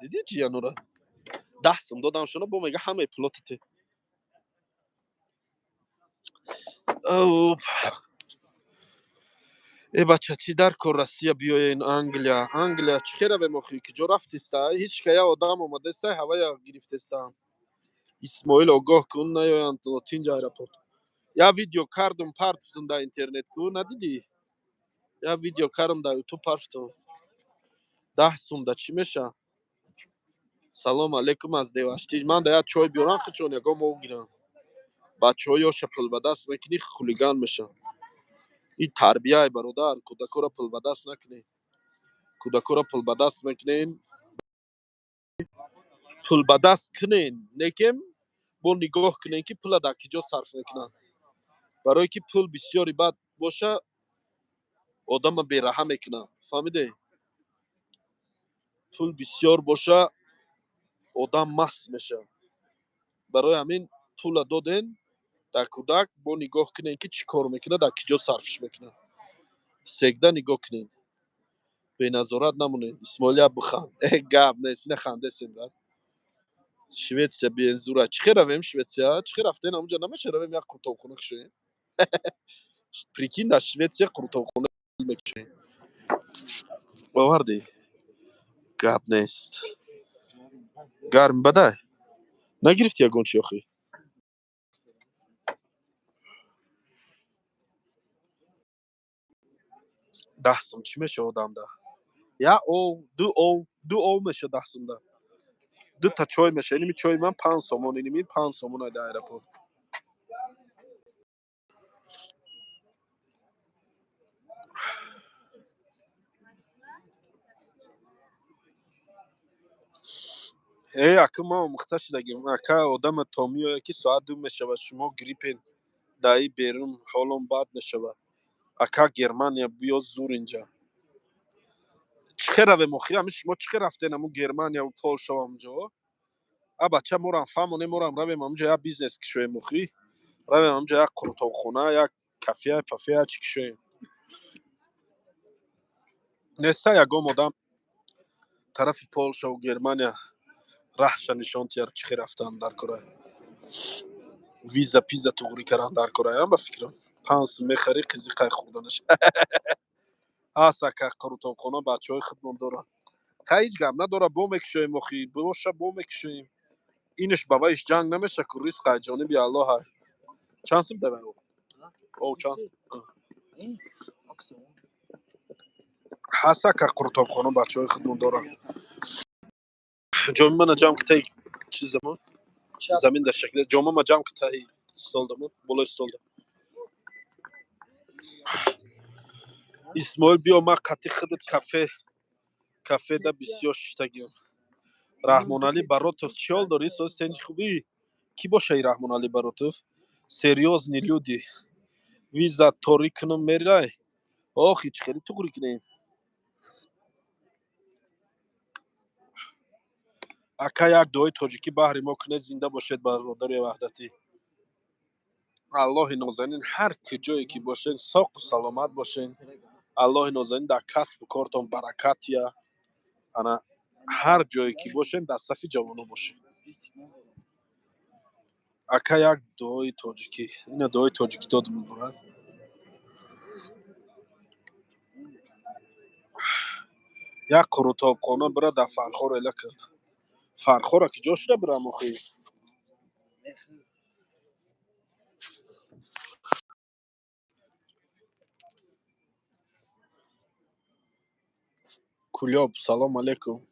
Дидӣ, ҷиянура 10 сум додам шуно, бо мега ҳамаи пулотате. Э бача, чӣ дар кор? Россия биёен, Англия, Англия чӣ хе равем охи? Киҷо рафтиста? Ҳеҷ ка я одам омадаста, ҳавая гирифтеста. Исмоил, огоҳ кун, наёянд лотинҷа аэропорт. Я видео кардум, партфтум дар интернет ку, надидӣ? Я видео кардум, дар Ютуб партфтум. 10 сум да чӣ меша? Салом алейкум аз Деваштич. Ман да як чой биёрам, хичон ягон мо гирам. Бачаҳо ёша пул ба даст мекунӣ, хулиган мешаванд. Ин тарбияй, бародар. Кӯдакоро пул ба даст накунед. Кӯдакоро пул ба даст мекунен, пул ба даст кунен, некем бо нигоҳ кунен, ки пула дар киҷо сарф мекунанд, барое ки пул бисёри бад боша, одама бераҳа мекунад, фаҳмиде? Пул бисёр боша, одам маст мешавад. Барои ҳамин пула доден дар кӯдак, бо нигоҳ кунен, ки чӣ кор мекунад, дар киҷо сарфш мекунад. Всегда нигоҳ кунен, беназорат намонед. Исмоил, як биханд. Э, гап нест, ина хандесем, брат. Шветсия бензура. Чӣ хе равем Шветсия? Чӣ хе рафтен ҳамунҷа? Намеша равем, як қуртобхона кушоем? Прикинь, дар Шветсия қуртобхона мекушоем, бовардӣ? Гап нест. Гарм бадай, нагирифти ягон чи охи? 10 сум чӣ меша одамда? Як ов, ду ов, ду ов меша 10 сумда, дута чой меша. Иними чои ман 5 сомон, иними 5 сомон дар аэропорт. Э, ака, ман омӯхта шудагим, ака. Одама то меояд, ки соат 2 мешавад, шумо гриппен, даи берун ҳолом бад мешавад. Ака, Германия биё, зур инҷа. Чӣ хе равем охи? Ами шумо чӣ хе рафтен аму Германия, Полша, амҷо? А бача, морам фаҳмонем, морам равем амҷо, як бизнес кушоем охи. Равем амҷо, як қуртобхона, як кафея пафея чӣ кушоем. Неста ягон одам тарафи Полшаву Германия раҳша нишон тияр, чӣ хе рафтан дар кора, виза пиза туғрӣ кардан дар кора? Ба фикрам, 5 сум мехарӣ, қизиқай хӯрданаш ҳаст. Ака, қурутобхона бачаҳои худмон доранд. Хай, ҳеҷ гап надора, бо мекушоем охи, боша, бо мекушоем. Инаш ба вайш ҷанг намеша ку, ризқ ай ҷониби Аллоҳ ай. Чанд сум давай? О, чанд ҳаст, ака, қурутобхона бачаҳои худмон доранд. Ҷоми мана ҷамъ ки таи чизамон замин дар шакли ҷомама ҷамъ ки таи столдамон, болои столда. Исмоил, биё, ман қати худат кафе кафеда бисёр шиштагиам. Раҳмоналӣ Баротов, чӣ ҳол дорӣ, соз, тенҷи, хубӣ? Кӣ боша и Раҳмоналӣ Баротов? Серьёзные люди. Виза торӣ кунам, мерай охи, чӣ хеле туғрӣ кунем? Ака, як дуои тоҷикӣ баҳри мо кунед. Зинда бошед, бародари ваҳдатӣ. Аллоҳи нозанин, ҳар куҷое ки бошед, соқу саломат бошед. Аллоҳи нозанин дар касбу кортон баракатия. Ана, ҳар ҷое ки бошем, дар сафи ҷавоно бошем. Ака, як дуои тоҷикӣ. Ина дуои тоҷикӣ додум, брат. Як қурутобхона бира, дар Фархор эла кун. Фархора ки ҷо шуда бирам охи? Кулёб, салом алейкум.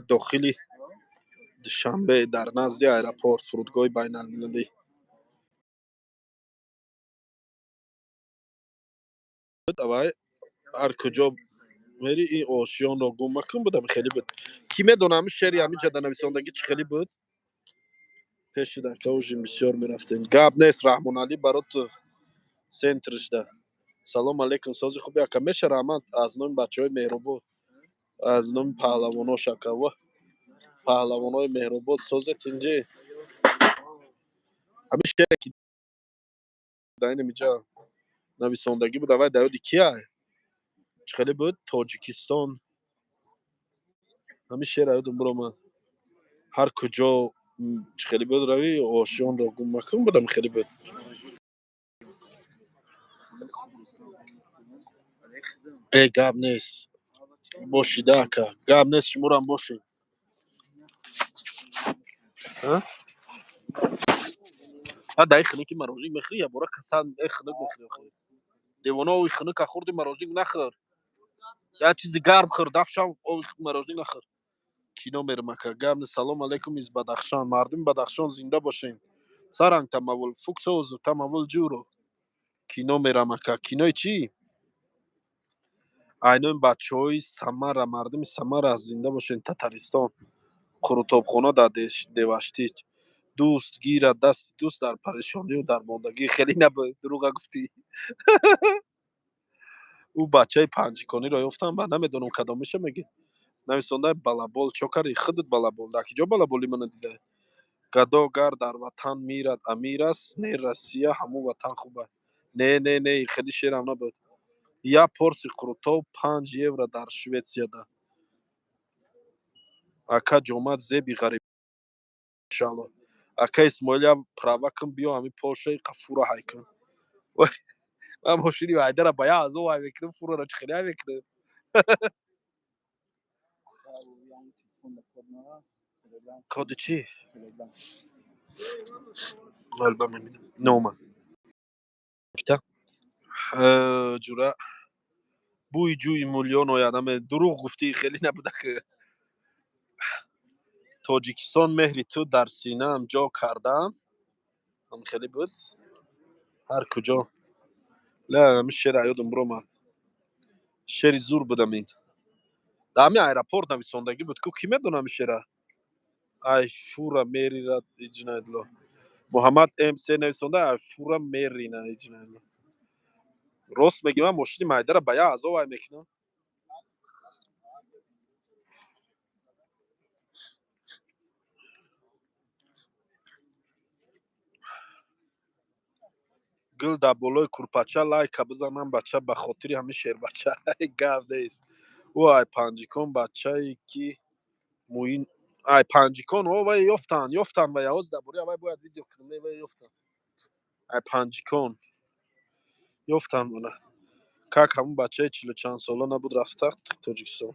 Дохили Душанбе, дар назди аэропорт, фурудгоҳи байналмилалӣ. Давай, ҳар куҷо мери, ин ошёнро гум макун. Будам, хеле буд. Кӣ медона ҳамин шеъри ҳамин ҷада нависондагӣ чӣ хеле буд? Пеши дафтаожин бисёр мерафтем. Гап нест, Раҳмоналӣ Баротов центршда. Салом алейкум, сози хуби, ака? Меша, раҳмат аз номи бачаҳои Меҳробод, аз номи паҳлавонош, ака. Ва паҳлавонои Меҳробод, созед, инҷи. Ҳамин шеъре ки дар инамиҷа нависондагӣ буд, аввай дар ёди кия? Чӣ хеле буд? Тоҷикистон. Ҳамин шеър ёдам биромад. Ҳар куҷо чӣ хеле буд, равӣ, ошёнро гум макун, будам, хеле буд. Э, гап нест. Бошида, ака. Гап нест, шуморам бошед. А? А дай хунуки мороженое мехӯри, я бора касал, э, хунук мехӯри охи. Девона, ови хунука хӯрди, мороженое нахӯр. Як чизи гарм хӯр, дафшам ови мороженое нахӯр. Кино мерам, ака. Гап нест. Салом алейкум из Бадахшан. Мардуми Бадахшон зинда бошен. Саранг тамавул фуксоз тамавул ҷуро. Кино мерам, ака. Кинои чӣ? Айнои бачаҳои Самара, мардуми Самара зинда бошен, Татаристон. Қурутобхона дар Деваштич. Дӯст гирад дасти дӯст дар парешонию дармондагӣ. Хеле набуд, дурӯға гуфтӣ. Ӯ бачаи панҷикониро ёфтам, ба намедонам кадомиша мегӣ. Нависонда балабол чо карди? Худат балабол. Дар киҷо балаболи мана дида? Гадо гар дар ватан мирад амир аст, не Россия ҳамун ватан хуб аст. Не, не, не, хеле шерам набуд. Як порси қурутоб 5 евро дар Шветсияда. Ака ҷомат зеби ғариб, иншаалло. Ака Исмоил, як права кун, биё ҳамин Полшаи қа фура ҳай кун. Ман мошини Ҳайдара ба як азоб ҳай мекунам, фураро чӣ хеле ҳай мекунам? Коди чӣ? Алба мебинам. Нома. Кита? Ҷура бӯи ҷӯи мулён ояд. Аме дурӯғ гуфтӣ, хеле набуда ки. Тоҷикистон, меҳри ту дар синаам ҷо кардаам. Ам хеле буд. Ҳар куҷо. Ла, ҳамин шеър ёдам биромад. Шеъри зур будам ин. Дар ҳамин аэропорт нависондагӣ буд ку, кӣ медона ҳамин шеъра? Ай фура мерирад иҷнадло. Муҳаммад МС нависонда, ай фура мерина иҷнадло. Рост мегӣ, ман мошини майдара ба як азоб ай мекунам. Гул дар болои курпача, лайка бизанам, бача, ба хотири ҳамин шербача. Гап нест. Ӯ ай панҷикон бачае ки муин ай панҷикон, о, вай ёфтанд, ёфтанд, вай ҳоз дар бораи вай бояд видео кунем, не, вай ёфтанд. Ай панҷикон ёфтанд мана. Как ҳамун бачаи чилу чанд сола набуд, рафта Тоҷикистон.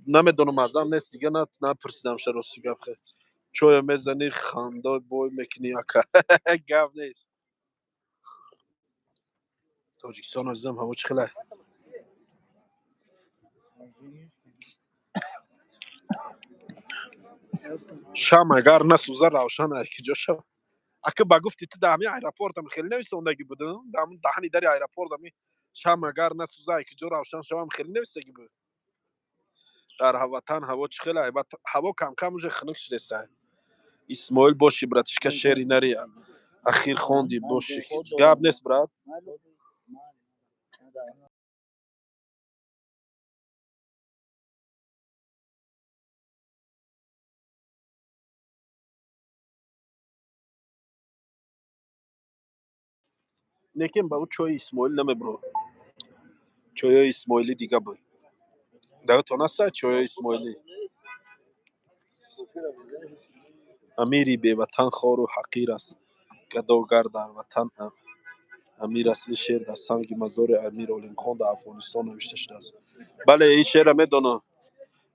Намедонам, азам нест, дига напурсидам ша, рости гап. Хе. Чоя мезанӣ, хандой бой мекунӣ, ака. Гап нест. Тоҷикистон азизам, ҳаво чӣ хеле? Шам агар насӯза, равшан ай киҷо шав? Ака, ба гуфти ту дар ҳамин аэропортам хеле нависондагӣ буд, дар ҳамун даҳани дари аэропорт ҳамин шам агар насӯза, ай киҷо равшан шавам, хеле нависагӣ буд. Дар ватан ҳаво чӣ хеле? Ҳаво камкам уже хунук шудеста. Исмоил, боши, братишка, шери нари ахир хонди, боши. Гап нест, брат. Лекин ба ӯ чои Исмоил намебро. Чоёи Исмоилӣ дига буд. Даётон аста чоёи Исмоилӣ? Амири беватан хору ҳақир аст, гадогар дар ватан амир аст. Ин шеър дар санги мазори Амир Олимхон дар Афғонистон навишта шудааст. Бале, ин шеърро медонам.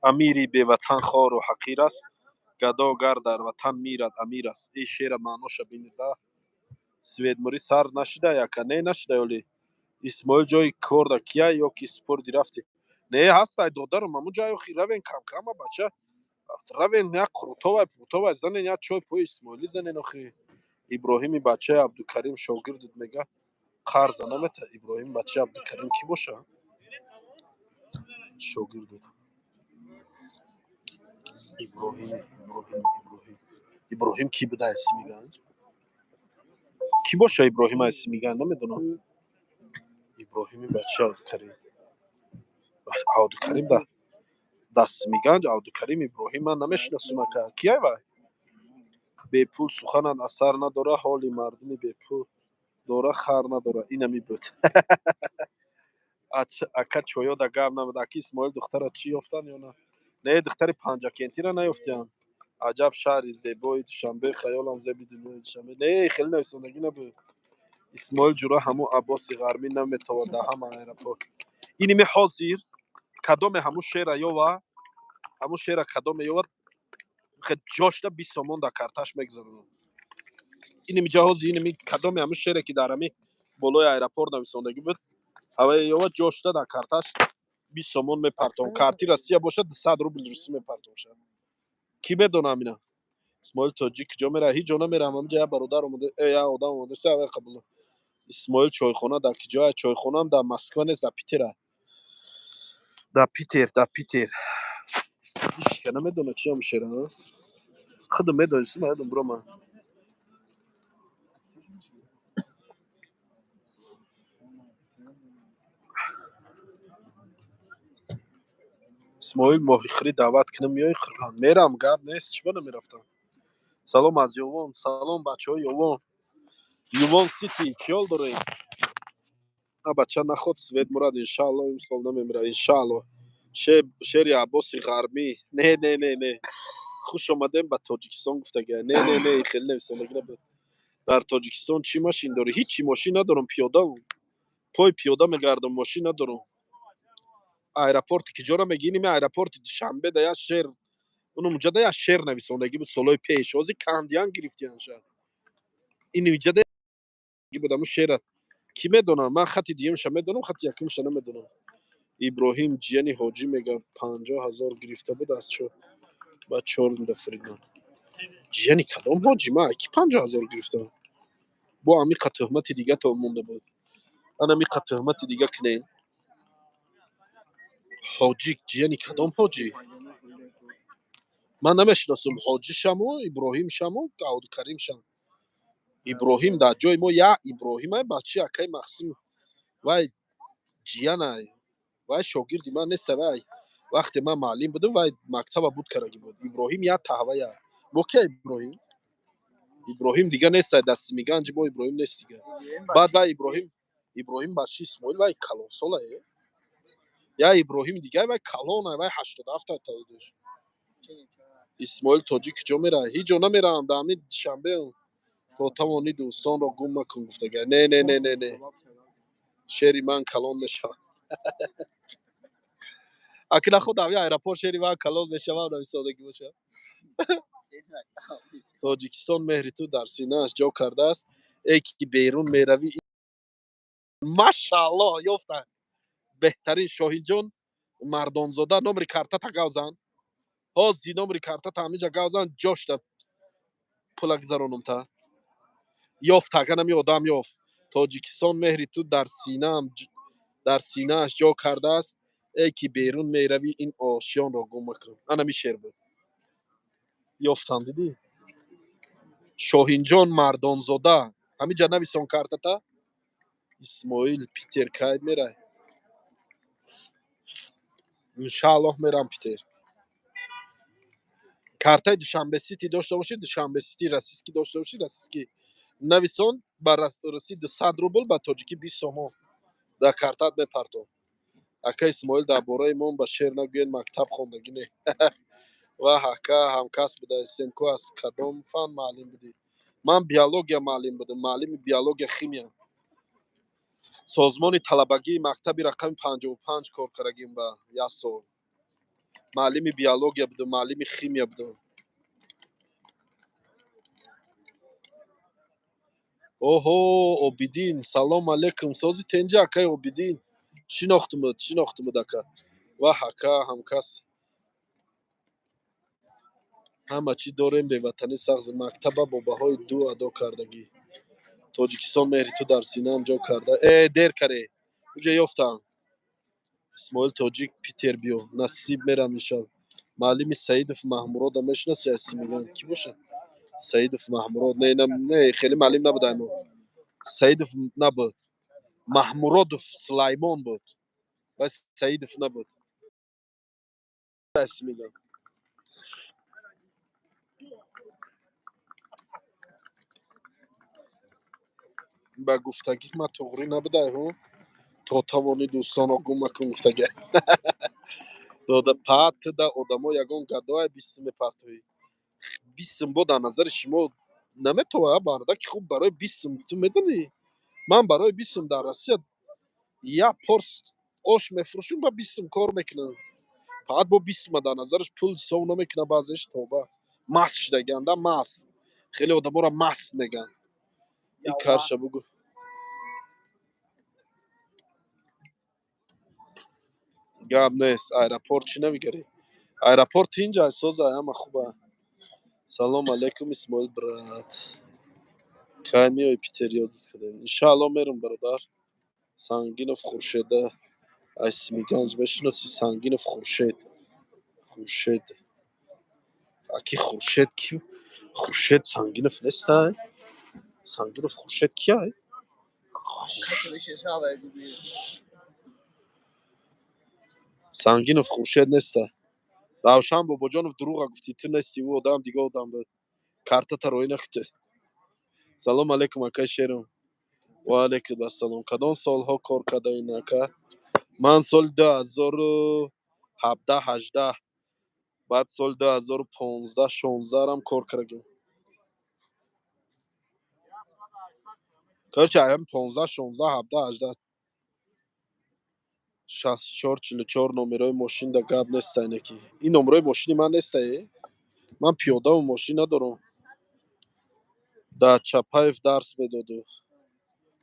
Амири беватан хору ҳақир аст, гадо гар дар ватан мирад, амир аст. Ин шеъра маъноша бинеда. Свет мурӣ сар нашида яка? Не, нашида ёли. Исмоил, ҷои корда кия ё ки спорди рафтӣ? Не, ҳастай, додарам, ҳамун ҷай охи равен камкама, бача, равен, як қурутовай, пурутовай занен, як чой пои Исмоилӣ занен охи. Иброҳими бачаи Абдукарим шогирдит мега, қарза намета. Иброҳим бачаи Абдукарим кӣ боша шогирдит? Иброҳим, Иброҳим, Иброҳим, Иброҳим кӣ буда Симиганҷ? Кӣ боша Иброҳим ай Симиганҷ, намедонам. Иброҳими бачаи Абдукарим, Абдукарим да Симиганҷ, Абдукарим Иброҳим ман намешиносум, ака, кияй вай? Бепул суханат асар надора, ҳоли мардуми бепул дора, хар надора. Инами буд, ака, чоёда гап набуд. Аки Исмоил, духтара чӣ, ёфтан ё на? Не, духтари Панҷакентира наёфтиям. Аҷаб шаҳри зебои Душанбе, хаёлам зеби дунёи Душанбе. Не, хеле нависондагӣ набуд. Исмоил ҷура, ҳамун Аббоси Ғармӣ наметавад дар ҳама аэропорт. Иними ҳозир кадоме ҳамун шеъра ёва, ҳамун шеъра кадоме ёва, ҷошта 20 сомон дар карташ мегузаронам. Иними ҷаҳози, иними кадоме ҳамун шеъре, ки дар ҳами болои аэропорт нависондагӣ буд, ҳавае ёва, ҷошта дар карташ 20 сомон мепартом. Карти Россия бошад, 200 рубл русӣ мепартом. Кӣ медонам ина? Исмоил тоҷик куҷо мера? Ҳеҷ ҷо намерам, ҳамҷа як бародар омада, як одам омада, се авай қабул. Исмоил, чойхона дар куҷоа? Чойхонаам дар Москва нест, дар Питера, дар Питер, дар Питер. Ҳичка намедона чи ҳам шера. Худам медонистим, наёдам бирома. Исмоил, моҳихӯрӣ даъват кунам, меои? Қурбон, мерам, гап нест, чӣ ба намерафтам? Салом аз Ёвон, салом, бачаҳои Ёвон, Ювон Сити, чӣ ҳол дорем? А бача, наход свет мурад, иншаалло, имсол намемира, иншаалло. Шеъри Аббоси Ғармӣ? Не, не, не, не. Хуш омадем ба Тоҷикистон гуфтага. Не, не, не, хеле нависондагӣ набуд. Дар Тоҷикистон чӣ машин дорӣ? Ҳичи мошин надорам, пиёда, пой пиёда мегардам, мошин надорам. Аэропорти киҷора меги? Иними аэропорти Душанбе да як шеър, унумҷа да як шеър нависондагӣ буд солҳои пеш, ҳозир кандиян, гирифтиянша. Инҷа буд ҳамун шеъра, кӣ медонам? Ман хати дуюмша медонам, хати якумша намедонам. Иброҳим ҷияни ҳоҷӣ мега, 50 000 гирифта буд аз чор ба чор дафридан. Ҷияни кадом ҳоҷӣ? Ман ки 50 000 гирифтам? Бо амиқа тӯҳмати дига то монда буд, ан амиқа тӯҳмати дига кунем. Ҳоҷӣ, ҷияни кадом ҳоҷӣ? Ман намешиносам ҳоҷи шамо, Иброҳим шамо, Абдукарим шам. Иброҳим дар ҷои мо як Иброҳимай, бачаи акаи Махсим, вай ҷиянай, вай шогирди ман неста. Вай вақте ман муаллим будам, вай мактаба буд кардаги буд. Иброҳим як таҳвая бо кия? Иброҳим, Иброҳим дига нестай, дасти миганҷи бо Иброҳим нест дига. Баъд вай Иброҳим, Иброҳим бачаи Исмоил, вай калонсолае. Я Иброҳими дига, вай калона, вай 87 таваллудаш. Исмоил тоҷик куҷо мера? Ҳеҷ ҷо намеравам, дар ҳамин Душанбе. То тавонӣ дӯстонро гум макун гуфтага. Не, не, не, не, не. Шеъри ман калон мешавад. Аки наход ҳами аэропорт шеъри ман калон мешавад нависодагӣ бошад. Тоҷикистон меҳри ту дар синааш ҷо кардааст, э ки берун меравӣ. Машааллоҳ, ёфта, беҳтарин. Шоҳинҷон Мардонзода, номери картата гавзан, ҳози номери картата ҳаминҷа гавзан, ҷошта пула гузаронум та. Ёфт, аганами одам ёфт. Тоҷикистон меҳри ту дар синаам, дар синааш ҷо кардааст, э ки берун меравӣ, ин ошёнро гум макун. Анами шеър буд, ёфтам, дидӣ? Шоҳинҷон Мардонзода, ҳаминҷа нависон картата. Исмоил, Питер кай мерай? Иншааллоҳ, мерам Питер. Картаи Душанбе Сити дошта бошӣ, Душанбе Сити российский дошта бошӣ, российский нависон, ба русӣ 200 рубл, ба тоҷикӣ 20 сомон дар картат мепартом. Ака Исмоил, дар бораи мон ба шеър нагӯед, мактаб хондагӣ не. Ваҳ, ака, ҳамкасб будаистем ку. Аз кадом фан муаллим будӣ? Ман биология муаллим будам, муаллими биология, химия. Созмони талабагии мактаби рақами 55 кор кардагим ба як сол. Муаллими биология будам, муаллими химия будам. Оҳо, Обидин, салом алейкум. Сози тенҷа, акай Обидин. Шинохтумуд, шинохтумуд, ака. Ваҳ, ака, ҳамкас. Ҳама чӣ дорем, беватанӣ сағз. Мактаба бо баҳои ду адо кардагӣ. Тоҷикистон меҳри ту дар синаам ҷо карда. Э, дер каре. Уҷа ёфтам. Исмоил Тоҷик, Питер биё. Насиб мерам иншалло. Муаллими Саидов Маҳмурода мешиноси аз Симиган? Кӣ бошад? Саидов Маҳмурод. Не, не, хеле муаллим набуд мо. Саидов набуд. Маҳмуродов Сулаймон буд. Ва Саидов набуд. Мегам. Ба гуфтагӣ ма туғрӣ набудай ҳу? То тавонӣ дӯстонро гум макун гуфтагӣ. Дода патда одамо ягон гадоай 20 сум мепартоӣ. 20 сум бо дар назари шумо наметавонад бардаки хуб барои 20 сум, ту медонӣ? Ман барои 20 сум дар Россия як порс ош мефурӯшум, ба 20 сум кор мекунам. Фақат бо 20 сума дар назараш пул ҳисоб намекунад баъзеш, тоба. Маст шудагианда, маст. Хеле одаморо маст мегӯянд. Ин карша бугӯ. Гап нест. Аэропорт чӣ намегарӣ? Аэропорт инҷа соза, ҳама хуба. Салом алейкум, Исмоил брат. Кай меои Питер, ёдат кардем. Иншаалло мерам, бародар. Сангинов Хуршеда аз Симиганҷ мешиноси? Сангинов Хуршед. Хуршед. Аки Хуршед ки? Хуршед Сангинов нестай? Сангинов Хуршед кияй? Сангинов Хуршед неста. Равшан Бобоҷонов, дурӯға гуфтӣ, ту нести, ӯ одам дига одам буд. Картата роӣ нахте. Салом алейкум, акай Шером. Ва алейкум ассалом. Кадом солҳо кор кардаин, ака? Ман соли 2017, 18, баъд соли 2015, 16 рам кор кардагим. Короче, ам 15, 16, 17, 18, 64, 44 номерои мошин да гап неста инаки. Ин номерои мошини ман неста, е? Ман пиёдаву мошин надорам. Дар Чапаев дарс медоду.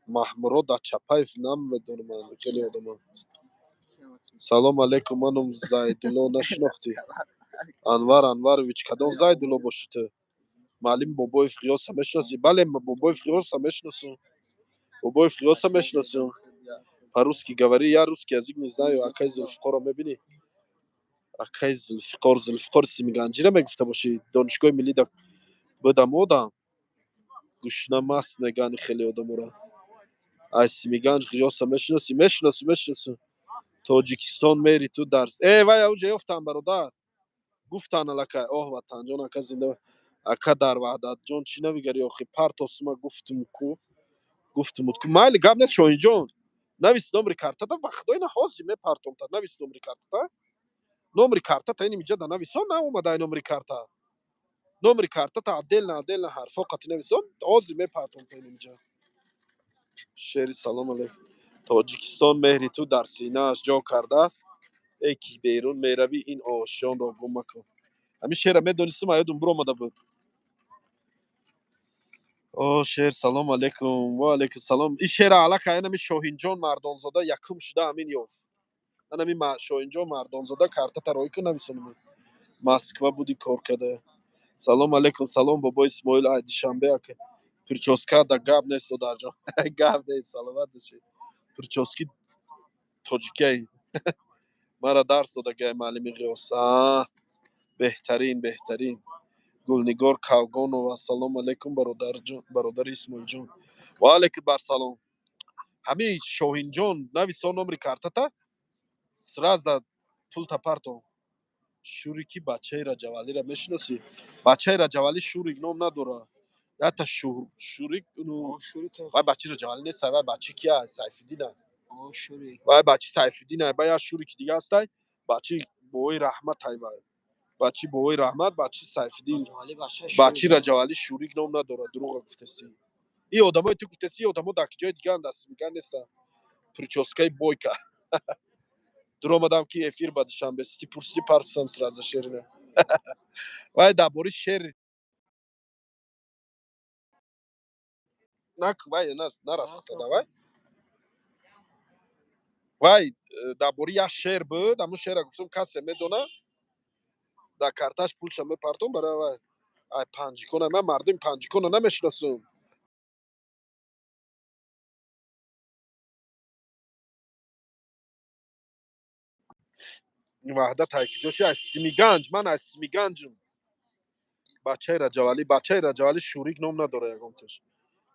Маҳмурод дар Чапаев намедонам ман хеле одамам. Салом алейкум, манум Зайдулло, нашинохтӣ? Анвар Анварович, кадом Зайдулло бошӣ ту? Муаллими Бобоев Ғиёса мешиносӣ? Бале, Бобоев Ғиёса мешиносам. Бобоев Ғиёса мешиносам. По-русски говори, я русский язык не знаю. Акай Зулфиқорро мебинӣ? Акай Зулфиқор, Зулфиқори Симиганҷиро мегуфта бошӣ? Донишгоҳи миллӣ да будам одам. Гушна маст мегӯянд хеле одаморо. Аз Симиганҷ Ғиёса мешиносӣ? Мешиносам, мешиносам. Тоҷикистон мери ту дарс. Э, вай уҷа ёфтам, бародар. Гуфтан аллакай. Оҳ, ватанҷон, ака зинда. Ака дар Ваҳдатҷон чӣ навигарӣ охи? Партосума гуфтум ку. Гуфтумуд ку. Майли, гап нест, Шоҳинҷон. Навис номери картата, ба худо ина ҳозир мепартом та. Навис номери картата. Номери картата ин инҷа да нависон, наомада номери карта. Номери картата отдельно, отдельно ҳарфо қати нависон, ҳозир мепартом та ин инҷа. Шери, салом алейкум. Тоҷикистон меҳри ту дар синааш ҷо кардааст. Эй ки берун меравӣ, ин ошёнро гум макун. Ҳамин шеъра медонистум, аёдум биромада буд. О, Шер, салом алейкум. Ва алейкум салом. Ин шеъра аллакай анами Шоҳинҷон Мардонзода якум шуда ҳамин ёфт. Анами Шоҳинҷон Мардонзода картата роӣ кун, нависонам. Москва буди кор карда. Салом алейкум, салом бобои Исмоил, ай Душанбе ака. Прическа да гап нест, додарҷон. Гап нест, саломат бошед. Прически тоҷикай. Мара дарс додагай муаллими Ғиёс. А, беҳтарин, беҳтарин. Гулнигор Кавгонова, салом алейкум, бародарҷон, бародари Исмоилҷон. Ва алейкум барсалом. Ҳамин Шоҳинҷон нависон номери картата, сразу пулта партом. Шурики бачаи Раҷавалиро мешиносӣ? Бачаи Раҷавалӣ Шурик ном надорад. Ята Шурик вай бачаи Раҷавалӣ нест, вай бачаи кия? Сайфиддина. Вай бачаи Сайфиддина, ба як Шурики дига ҳастай, бачаи бобои Раҳмат ай вай. Бачаи бобои Раҳмат, бачаи Сайфиддин. Бачаи Раҷавалӣ Шурик ном надорад, дурӯға гуфтасӣ. Ин одамое ту гуфтасӣ, ин одамо дар ҷои дигаанд, даст меган нестанд. Прическаи бойка. Дуромадам, ки эфир ба Душанбе Сити пурсидӣ, партистам сразу шерина. Вай дар бори шер нак, вай нарасхта, вай вай дар бори як шер буд. Ҳамун шерра гуфтам, касе медона, дар карташ пулша мепартом барои вай. Ай Панҷикона, ман мардуми Панҷикона намешиносум. Ваҳдат ҳайкиҷоши аз Симиганҷ, ман аз Симиганҷум. Бачаи Раҷавалӣ, бачаи Раҷавалӣ шурик ном надора ягонташ.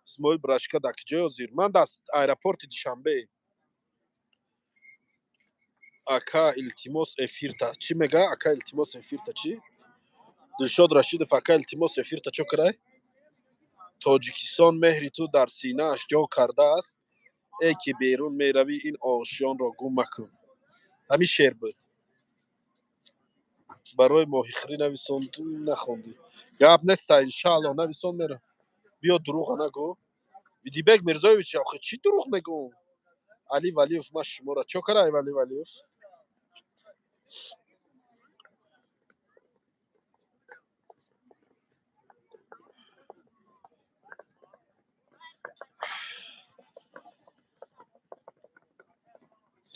Исмоил Брашка дар киҷои ҳозир? Ман дар аэропорти Душанбе. Ака, илтимос, эфирта чӣ мега? Ака, илтимос, эфирта чӣ? Дилшод Рашидов, ака, илтимос, эфирта чо кирай? Тоҷикистон меҳри ту дар синааш ҷо кардааст, э ки берун меравӣ, ин ошёнро гум макун. Ҳамин шер буд. Барои моҳихӯрӣ нависонду нахондӣ. Гап неста, иншаалло, нависон мера. Биё, дурӯға нагӯ. Идибек Мирзоевич, охи чӣ дурӯғ мегӯ? Али Валиев, ман шуморо чо карай, Вали Валиев?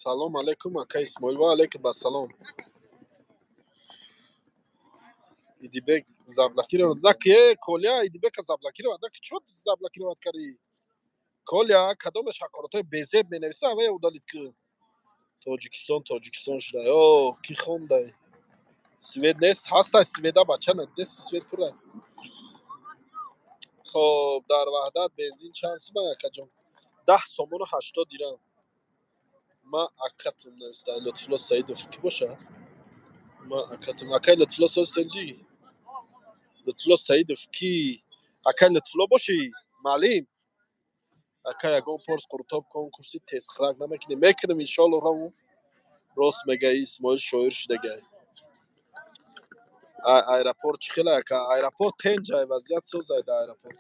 Салом алейкум, ака Исмоил. Ва алейкум ассалом. Идибек заблокировать наки, э Коля, Идибека заблокировать наки, чо заблокировать карди? Коля, кадомеш ҳақоротҳои безеб менависа, авая удалить кун. Тоҷикистон Тоҷикистон шуда. О, ки хондай? Свет нест, ҳастай света, бача, нест свет, пура. Хоб, дар Ваҳдат бензин чанд сум, акаҷон? 10 сомону 80 дирам. Ман акатум нависта Лутфулло Саидов, ки боша? Ман акатум, акай Лутфулло состенҷи? Лутфулло Саидов ки? Акай Лутфулло бошӣ, маълим? Ака, ягон порс қурутоб конкурси тезхӯрак намекунем? Мекунем, иншоалло. Раву рост мегаи, Исмоил шоир шудагай. Аэропорт чӣ хела, ака? Аэропорт тенҷай, вазъият созай дар аэропорт.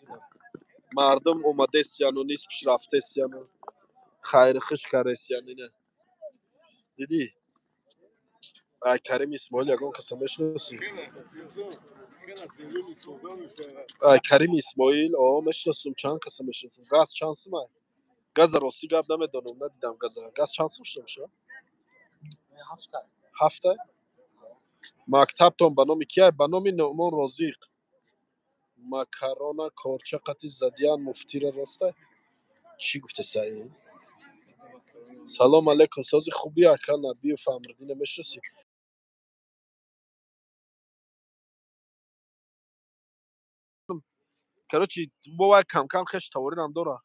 Мардум омадесияну нисбиш рафтесияну хайру хуш каресиян. Ина дидӣ? Ай Карим Исмоил ягон каса мешиносӣ? Ай Карим Исмоил, о, мешиносум, чанд каса мешиносум. Газ чанд сум ай? Газа ростӣ гап намедонам, надидам газа. Газ чанд сум шуда боша? Ҳафта. Мактабтон ба номи кия? Ба номи Нуъмон Розиқ. Макарона корча қати задиян муфтира, роста? Чӣ гуфтеса ин? Салом алейкум, сози хуби, ака? Набиев Амриддина мешиносӣ? Короче, бо вай камкам хеш таворинам дора.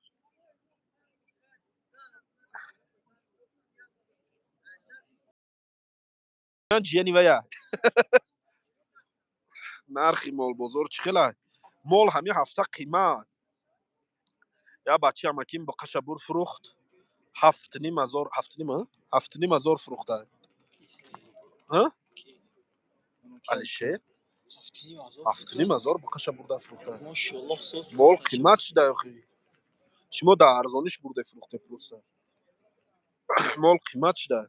Ҷияни вая. Нархи молбозор чӣ хела? Мол ҳамин ҳафта қимат. Я бачи амаким боқаша бур фурӯхт, 7,5 ҳазор, ҳафтним, 7,5 ҳазор фурӯхта. Алишер 7,5 ҳазор боқаша бурда фурӯхта. Мол қимат шуда охи. Шумо дар арзониш бурде фурӯхте, просто мол қимат шуда.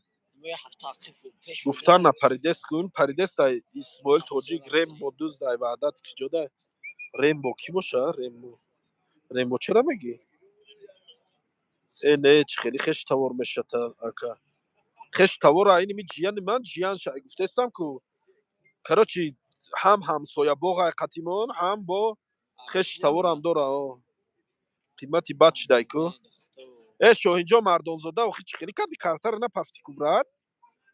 Гуфтан напаридес кун, паридес. Ай Исмоил Тоҷик, Рембо дузд ай Ваҳдат киҷода? Рембо кӣ боша? Рембо, Рембо чера мегӣ? Э не, чӣ хеле хеш тавор мешата, ака? Хеш тавора иними ҷияни ман, ҷиян гуфтестам ку. Короче, ҳам ҳамсоя боғай қатимон, ҳам бо хеш таворам дора. Қимати бад шудай ку. Э Шоҳинҷо Мардонзода, охи чӣ хеле карди, картара напафти ку, брат?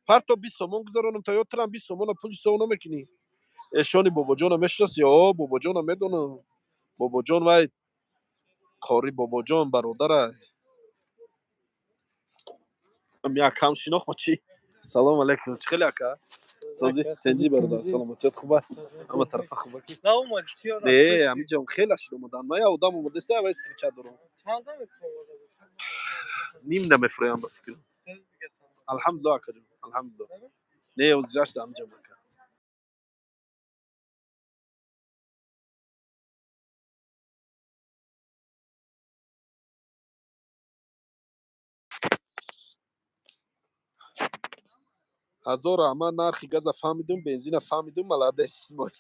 Парто, 20 сомон гузаронам, та ёд трам 20 сомона пул ҳисоб намекунӣ. Эшони Бобоҷона мешиноси? О, Бобоҷона медонам. Бобоҷон вай қори Бобоҷон бародара якам шинохт чӣ? Салом алейкум, чӣ хеле, ака? Сози, тенҷи, бародар, саломатият хуб аст, ҳама тарафа хуб аст? Не, ҳамиҷам хеле шид омадан. Ман я одам омадаста, вай встреча дорам. Ним намефурӯям ба фикрам. Алҳамдулилла, акаҷон, алҳамдулилла. Не, озирашда ҳамиҷам, ака. Ҳазор раҳмат, нархи газа фаҳмидум, бензина фаҳмидум, молодец, Исмоил.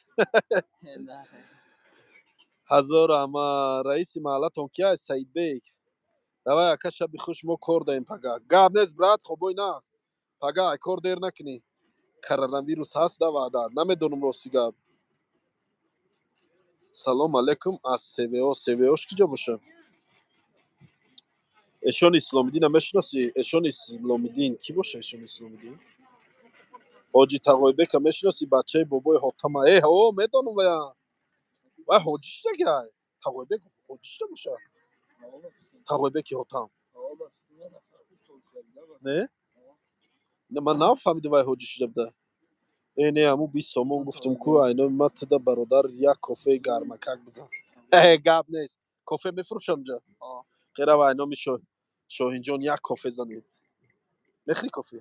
Ҳазор раҳмат. Раиси маҳаллатон ки аст? Саидбек. Давай, ака, шаби хуш, мо кор даем пага. Гап нест, брат, хобой наст. Пага ай кор дер накунӣ. Коронавирус ҳаст да ваъда? Намедонам, рости гап. Салом алейкум аз СВО. СВОш киҷо бошад? Эшон Исломиддина мешиносӣ? Эшон Исломиддин кӣ боша? Эшон Исломиддин? Ҳоҷи Тағойбека мешиносӣ? Бачаи бобои Ҳотама. Э, о, медонам вая. Вай ҳоҷӣ шудагай. Тағойбек ҳоҷӣ шуда боша? Тағойбеки Ҳотам. Не? Не, ман нафаҳмидам, вай ҳоҷӣ шуда буда. Э, не, ҳамун 20 сомон гуфтум ку, айноми ма туда, бародар, як кофеи гармакак бизан. Э, гап нест. Кофе мефурӯшам ҷа? Қерава, айноми Шоҳинҷон як кофе занед. Мехӯри кофе?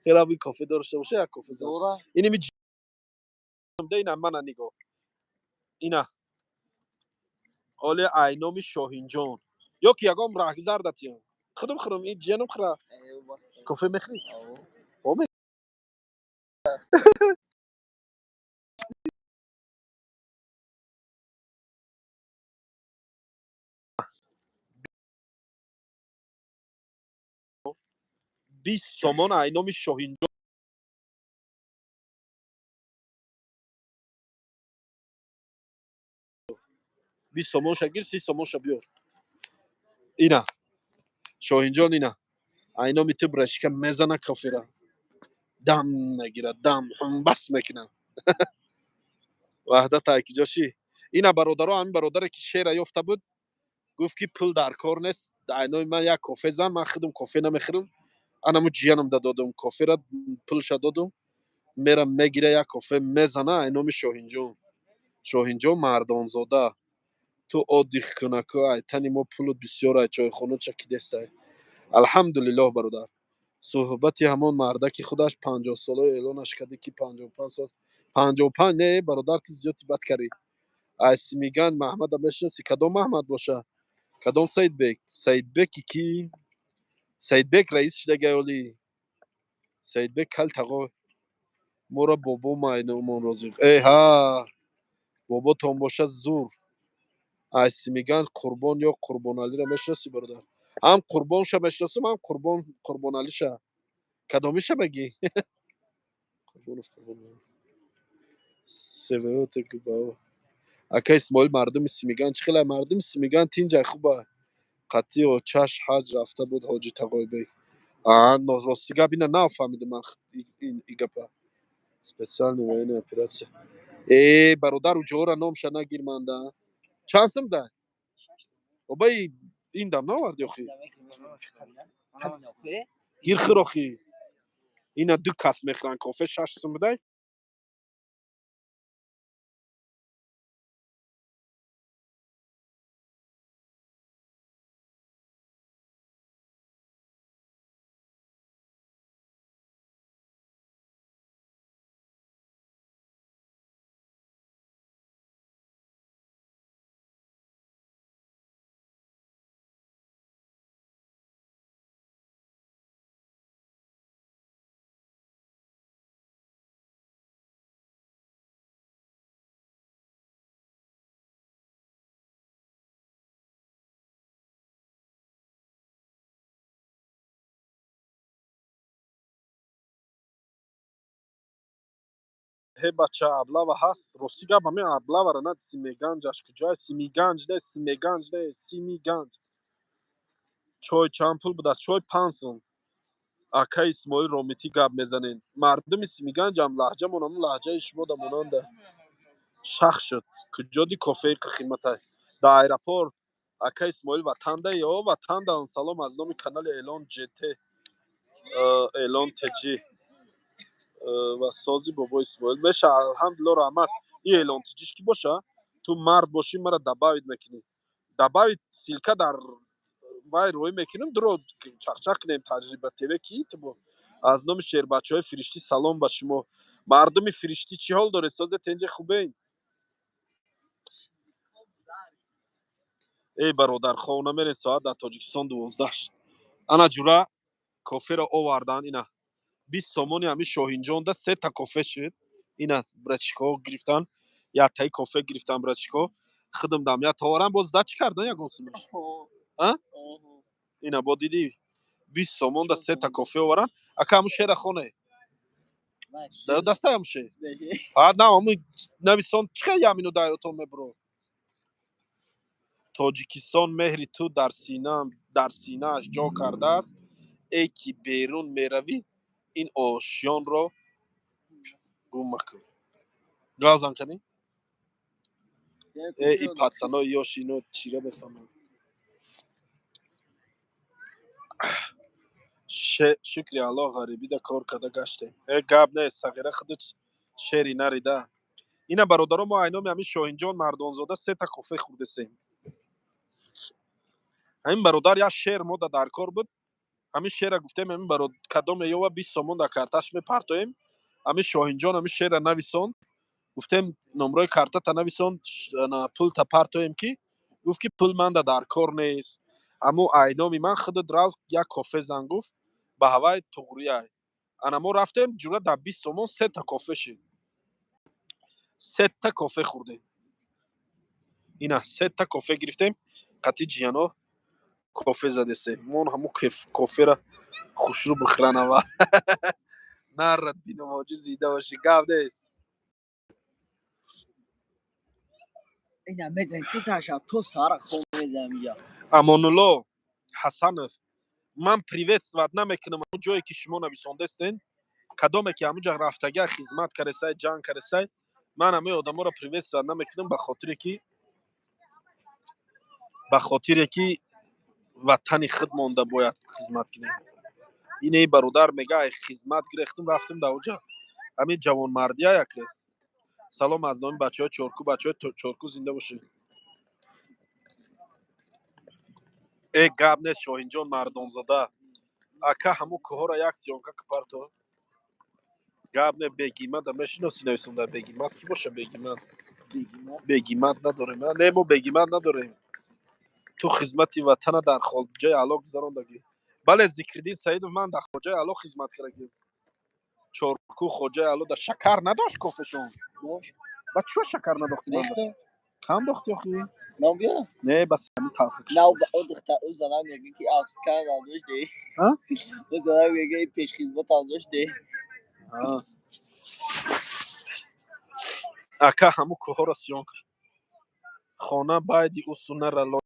Қерава, ин кофе дошта боша, як кофе зан. Иними ина мана нигоҳ. Ина. Оли айноми Шоҳинҷон. Ё ки ягон раҳгузар датиям. Худум хӯрам, ин ҷиянам хӯра. Кофе мехӯрӣ? О, 20 сомон айноми Шоҳинҷон. 20 сомонша гир, 30 сомонша биёр. Ина. Шоҳинҷон, ина. Айноми ту брешика мезана кофера. Дам мегирад, дам, бас мекунад. Ваҳдат айкиҷошӣ. Ина, бародаро, ҳамин бародаре ки шера ёфта буд, гуфт ки пул дар кор нест, айноми ман як кофе зан, ман худам кофе намехӯрам. Анаму ҷиянам да додум кофера, пулша додум. Мерам мегира, як кофе мезана айноми Шоҳинҷон. Шоҳинҷон Мардонзода. Ту отдых кунаку, ай тани мо пулут бисёр, ай чойхона чакидестай. Алҳамдулиллоҳ, бародар. Суҳбати ҳамон мардаки худаш 50 сола эълонаш кардӣ ки 55 сол. 55 не, бародар, ту зиёди бад кардӣ. Ай Симиган Маҳмада мешиносӣ? Кадом Маҳмад боша? Кадом Саидбек? Саидбеки ки? Саидбек раис шудагай оли. Саидбек кал тағо. Моро бобо майномон розиқ. Э ҳа. Боботон боша зур. Ай Симиган Қурбон ё Қурбоналиро мешиносӣ, бародар? Ҳам Қурбонша мешиносам, ҳам Қурбон Қурбоналиша. Кадомиша мегӣ? Қурбонов Қурбон. СВО. Ака Исмоил, мардуми Симиган чӣ хелай? Мардуми Симиган тинҷай, хуба. Қатъи очаш ҳаҷ рафта буд ҳоҷи Тағойбек. Аа, рости гап, ина нафаҳмидам ман ин гапа. Специальная военная операция. Э, бародар, уҷора номша нагир манда. Чанд сум дай? Обаи ин дам наоварди охи? Гир, хӯр охи. Ина ду кас мехӯранд кофе, 6 сум дай. Ҳе, бача, облава ҳаст. Рости гап, ҳамин облавара на Симеганҷаш куҷоа? Симиганҷ не, Симеганҷ не, Симиганҷ. Чой чанд пул будааст? Чой 5 сум. Ака Исмоил, ромитӣ гап мезанед. Мардуми Симиганҷам лаҳҷамон ҳамун лаҳҷаи шумо да монанда. Шах шуд. Куҷоди кофеи қиматай? Дар аэропорт. Ака Исмоил, ватанда ё ватанда. Салом аз номи канали Эълон ҷт, Эълон Тҷ ва сози бобо Исмоил меша. Алҳамдулилло, раҳмат. И Эълон Тҷш ки боша? Ту мард бошӣ, мара добавить мекунӣ. Добавить, ссылка дар вай рӯй мекунем, дуро чақчақ кунем. Таҷриба ТВ ки ту бо? Аз номи шербачаҳои Фириштӣ салом ба шумо. Мардуми Фириштӣ чӣ ҳол доред? Созе, тенҷе, хубен? Эй, бародар, хона мерем, соат дар Тоҷикистон 12 шуд. Ана, ҷура, Коферо овардан. Ина, 20 сомони ҳамин Шоҳинҷонда сета кофе шуд. Ина, братишкаҳо гирифтан, яктаи кофе гирифтан братишкаҳо, худам дам як товарам боз да чӣ кардан, ягон сумаш. Ина, бо дидӣ, 20 сомон да сета кофе оваран. Ака, ҳамун шера хоне дастаи ҳамун шер фақат на ҳамун нависон. Чӣ хел ямину даётон мебуро? Тоҷикистон меҳри ту дар синаам, дар синааш ҷо кардааст. Эй ки берун меравӣ, ин ошёнро гум макун. Газан кардӣ? Э, и пацанои ёш ино чира бефаҳманд. Шукри Аллоҳ, ғарибида кор карда гаштем. Э, гап нест, сағира, худат шери нарида. Ина, бародаро, мо айноми ҳамин Шоҳинҷон Мардонзода сета кофе хӯрдесем. Ҳамин бародар як шер мода дар кор буд. Ҳамин шера гуфтем, ҳамин баро кадоме ёва, 20 сомон дар карташ мепартоем. Ҳамин Шоҳинҷон ҳамин шера нависон. Гуфтем, номрои картата нависон, пулта партоем, ки гуфт, ки пул манда дар кор нест, аммо айноми ман худат рав, як кофе зан. Гуфт, ба ҳавай туғрияй. Ана, мо рафтем, ҷура, дар 20 сомон сета кофе шид, сета кофе хӯрдем. Ина, сета кофе гирифтем, қати ҷияно кофе задесем. Мон ҳамун кофера хушрӯ бихӯран аввал. Нарад биномоҷи, зида бошӣ, гап нест. Ина мезанем то сар, то сара хоб мезанем инҷа. Амонулло Ҳасанов, ман приветствовать намекунам ҳамун ҷое ки шумо нависондестен. Кадоме ки ҳамун ҷа рафтага, хизмат каресай, ҷанг каресай, ман ҳамаи одаморо приветствовать намекунам, ба хотире ки ватани худ монда бояд хизмат кунем. Ине, бародар мега, ай хизмат гирехтим, рафтим дар оҷа. Ҳамин ҷавонмардия яке. Салом аз номи бачаҳои Чорку. Бачаҳои Чорку, зинда бошед. Э, гап нест, Шоҳинҷон Мардонзода. Ака, ҳамун кӯҳоро як съёмка купарто. Гап не, Бегимада мешиноси? Нависонда, Бегимад ки боша? Бегимад, Бегимад надорем. Не, мо Бегимад надорем. Ту хизмати ватана дар Хоҷаи Аъло гузарондагӣ? Бале, Зикриддин Саидов, ман дар Хоҷаи Аъло хизмат кардагим. Чорку, Хоҷаи Аъло да шакар надошт кофешон. Ба чӯ шакар надохтӣ? Кам дохтӣ охи? Не, бас, ҳамин талхи. Ӯ занак мега, ки афскар надоште. Ӯ занак мега, пешхизматам доште. Ака, ҳамун кӯҳоро съёмка. Хона байди усунара ло.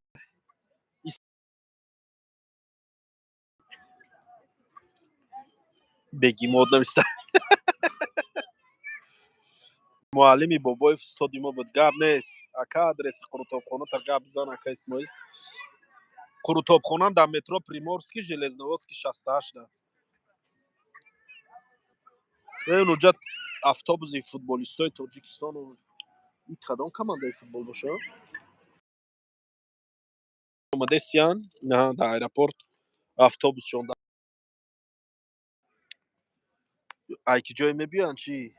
Бегимод нависта. Муаллими Бобоев устоди мо буд. Гап нест, ака. Адреси қурутобхоната гап зан, ака Исмоил. Қурутобхонам дар метро Приморский, Железноводский 68-да. Унуҷа автобуси футболистои Тоҷикистону кадом командаи футбол боша, омадесиян дар аэропорт автобусшон. Ай ки ҷое мебиёянд, чи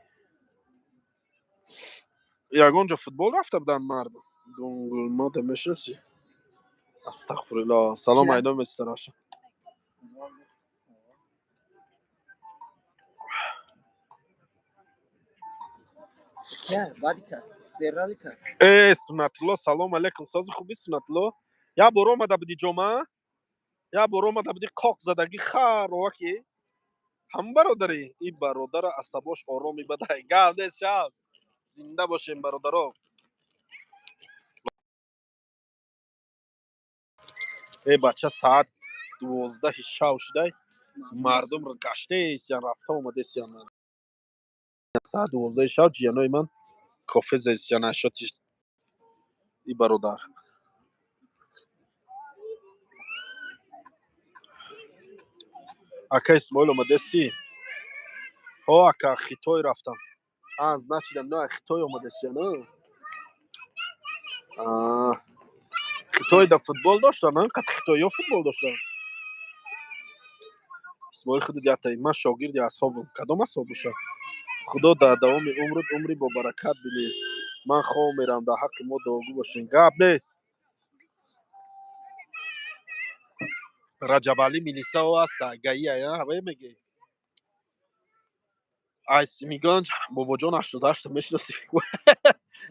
ягон ҷо футбол рафта буданд мардум. Дунгулмода мешиносӣ? Астағфирулло. Салом айдо местараша. Э, Сунатулло, салом алейкум. Сози, хуби, Сунатулло? Як бор омада будӣ ҷома, як бор омада будӣ, қоқ задагӣ хароваки. Ҳамун бародарӣ? И бародара асабош ороми бадай. Гап нест, шаб зинда бошем, бародаро. Э, бача, соат 12-и шав шудай, мардум гаштаесиян, рафта омадесиян. Соат 12-и шав ҷиянои ман кофе зесиян. Ашоти и бародар. Ака Исмоил, омадеси? Ҳо, ака, Хитой рафтам. А, значит, на Хитой омадесиян. Хитой да футбол доштан, қад хитоиё футбол доштан. Исмоил, худат ятаи. Ман шогирди асҳобам. Кадом асҳоб бошад? Худо дар давоми умрут умри бобаракат бинӣ. Ман хоб мерам, дар ҳаққи мо дуогӯ бошен. Гап нест. Раҷабалӣ милисао аста, гаия ҳавае мегӯӣ. Ай Симиганҷ бобоҷон 88-та мешиносӣ?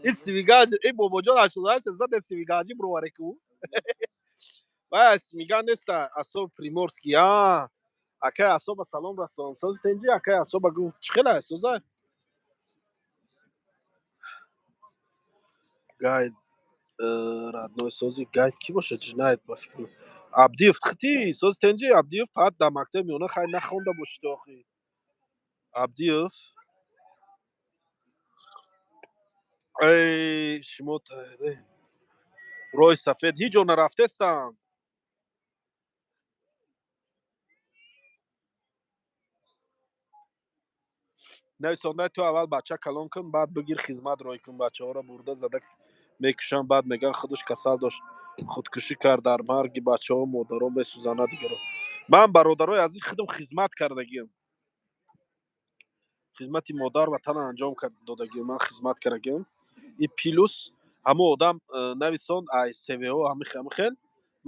Ин Симиганҷ, ин бобоҷон 88-та заде Симиганҷи бироваре ку. Вай ай Симиганҷ неста, асоб Приморский. А акай асоба салом расон. Сози тенҷи акай асоба гуфт, чӣ хела соза? Гайд родной сози гайд кӣ бошад? Ҷинаят ба фикр. Абдиев хити сози тенҷи Абдиев пат дар мактаби миёна хай нахонда бошид охи. Абдиев эй шумо роҳи сафед ҳеҷ ҷо нарафтестам. Нависондай ту аввал бача калон кун, баъд бигир хизмат рой кун. Бачаҳоро бурда зада мекушанд, баъд мегӯянд худаш касал дошт, худкушӣ кард. Дар марги бачаҳо модарон месӯзанд дигаро. Ман бародарои азиз худам хизмат кардагиам, хизмати модар ватана анҷом додагиам, ман хизмат кардагиам. И плюс ҳамо одам нависон ай СВО ҳами хел.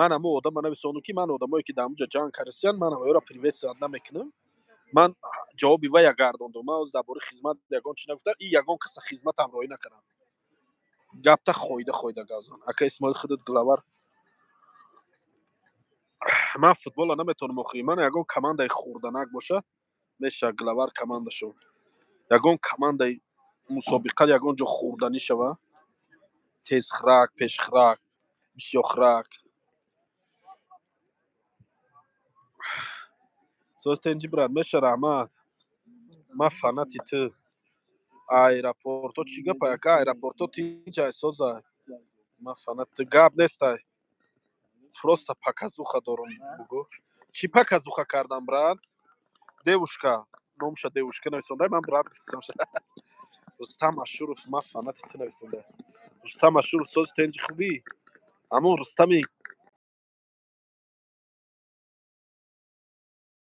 Ман ҳамо одама нависонам, ки ман одамое ки дар ҳамуҷа ҷанг кардастиянд, ман ҳамаёро приветствовать намекунам. Ман ҷавоби вая гардондум. Ман ҳозир дар бораи хизмат ягон чи нагуфтам, и ягон каса хизмат ҳамроҳӣ накардам. Гапта хойда хойда гап зан. Ака Исмоил, худат главар. Ман футбола наметавонам охи. Ман ягон командаи хурданак боша, меша главар командашон. Ягон командаи мусобиқа ягон ҷо хурданӣ шава. Тезхирак, пешхирак, бисёрхирак. Соз тенҷи брат, меша раҳмат. Ман фанати ту. Аэропорто чӣ гапа, яка аэропорто тинҷай созай. Ман фанат ту гап нестай. Просто показуха дорум бугӯ. Чӣ показуха кардам, брат? Девушка, номша девушка нависондай, ман брат гуфтам. Рустам Ашуров, ман фанати ту нависондай. Рустам Ашуров, сози тенҷи хубӣ? Ҳамон Рустами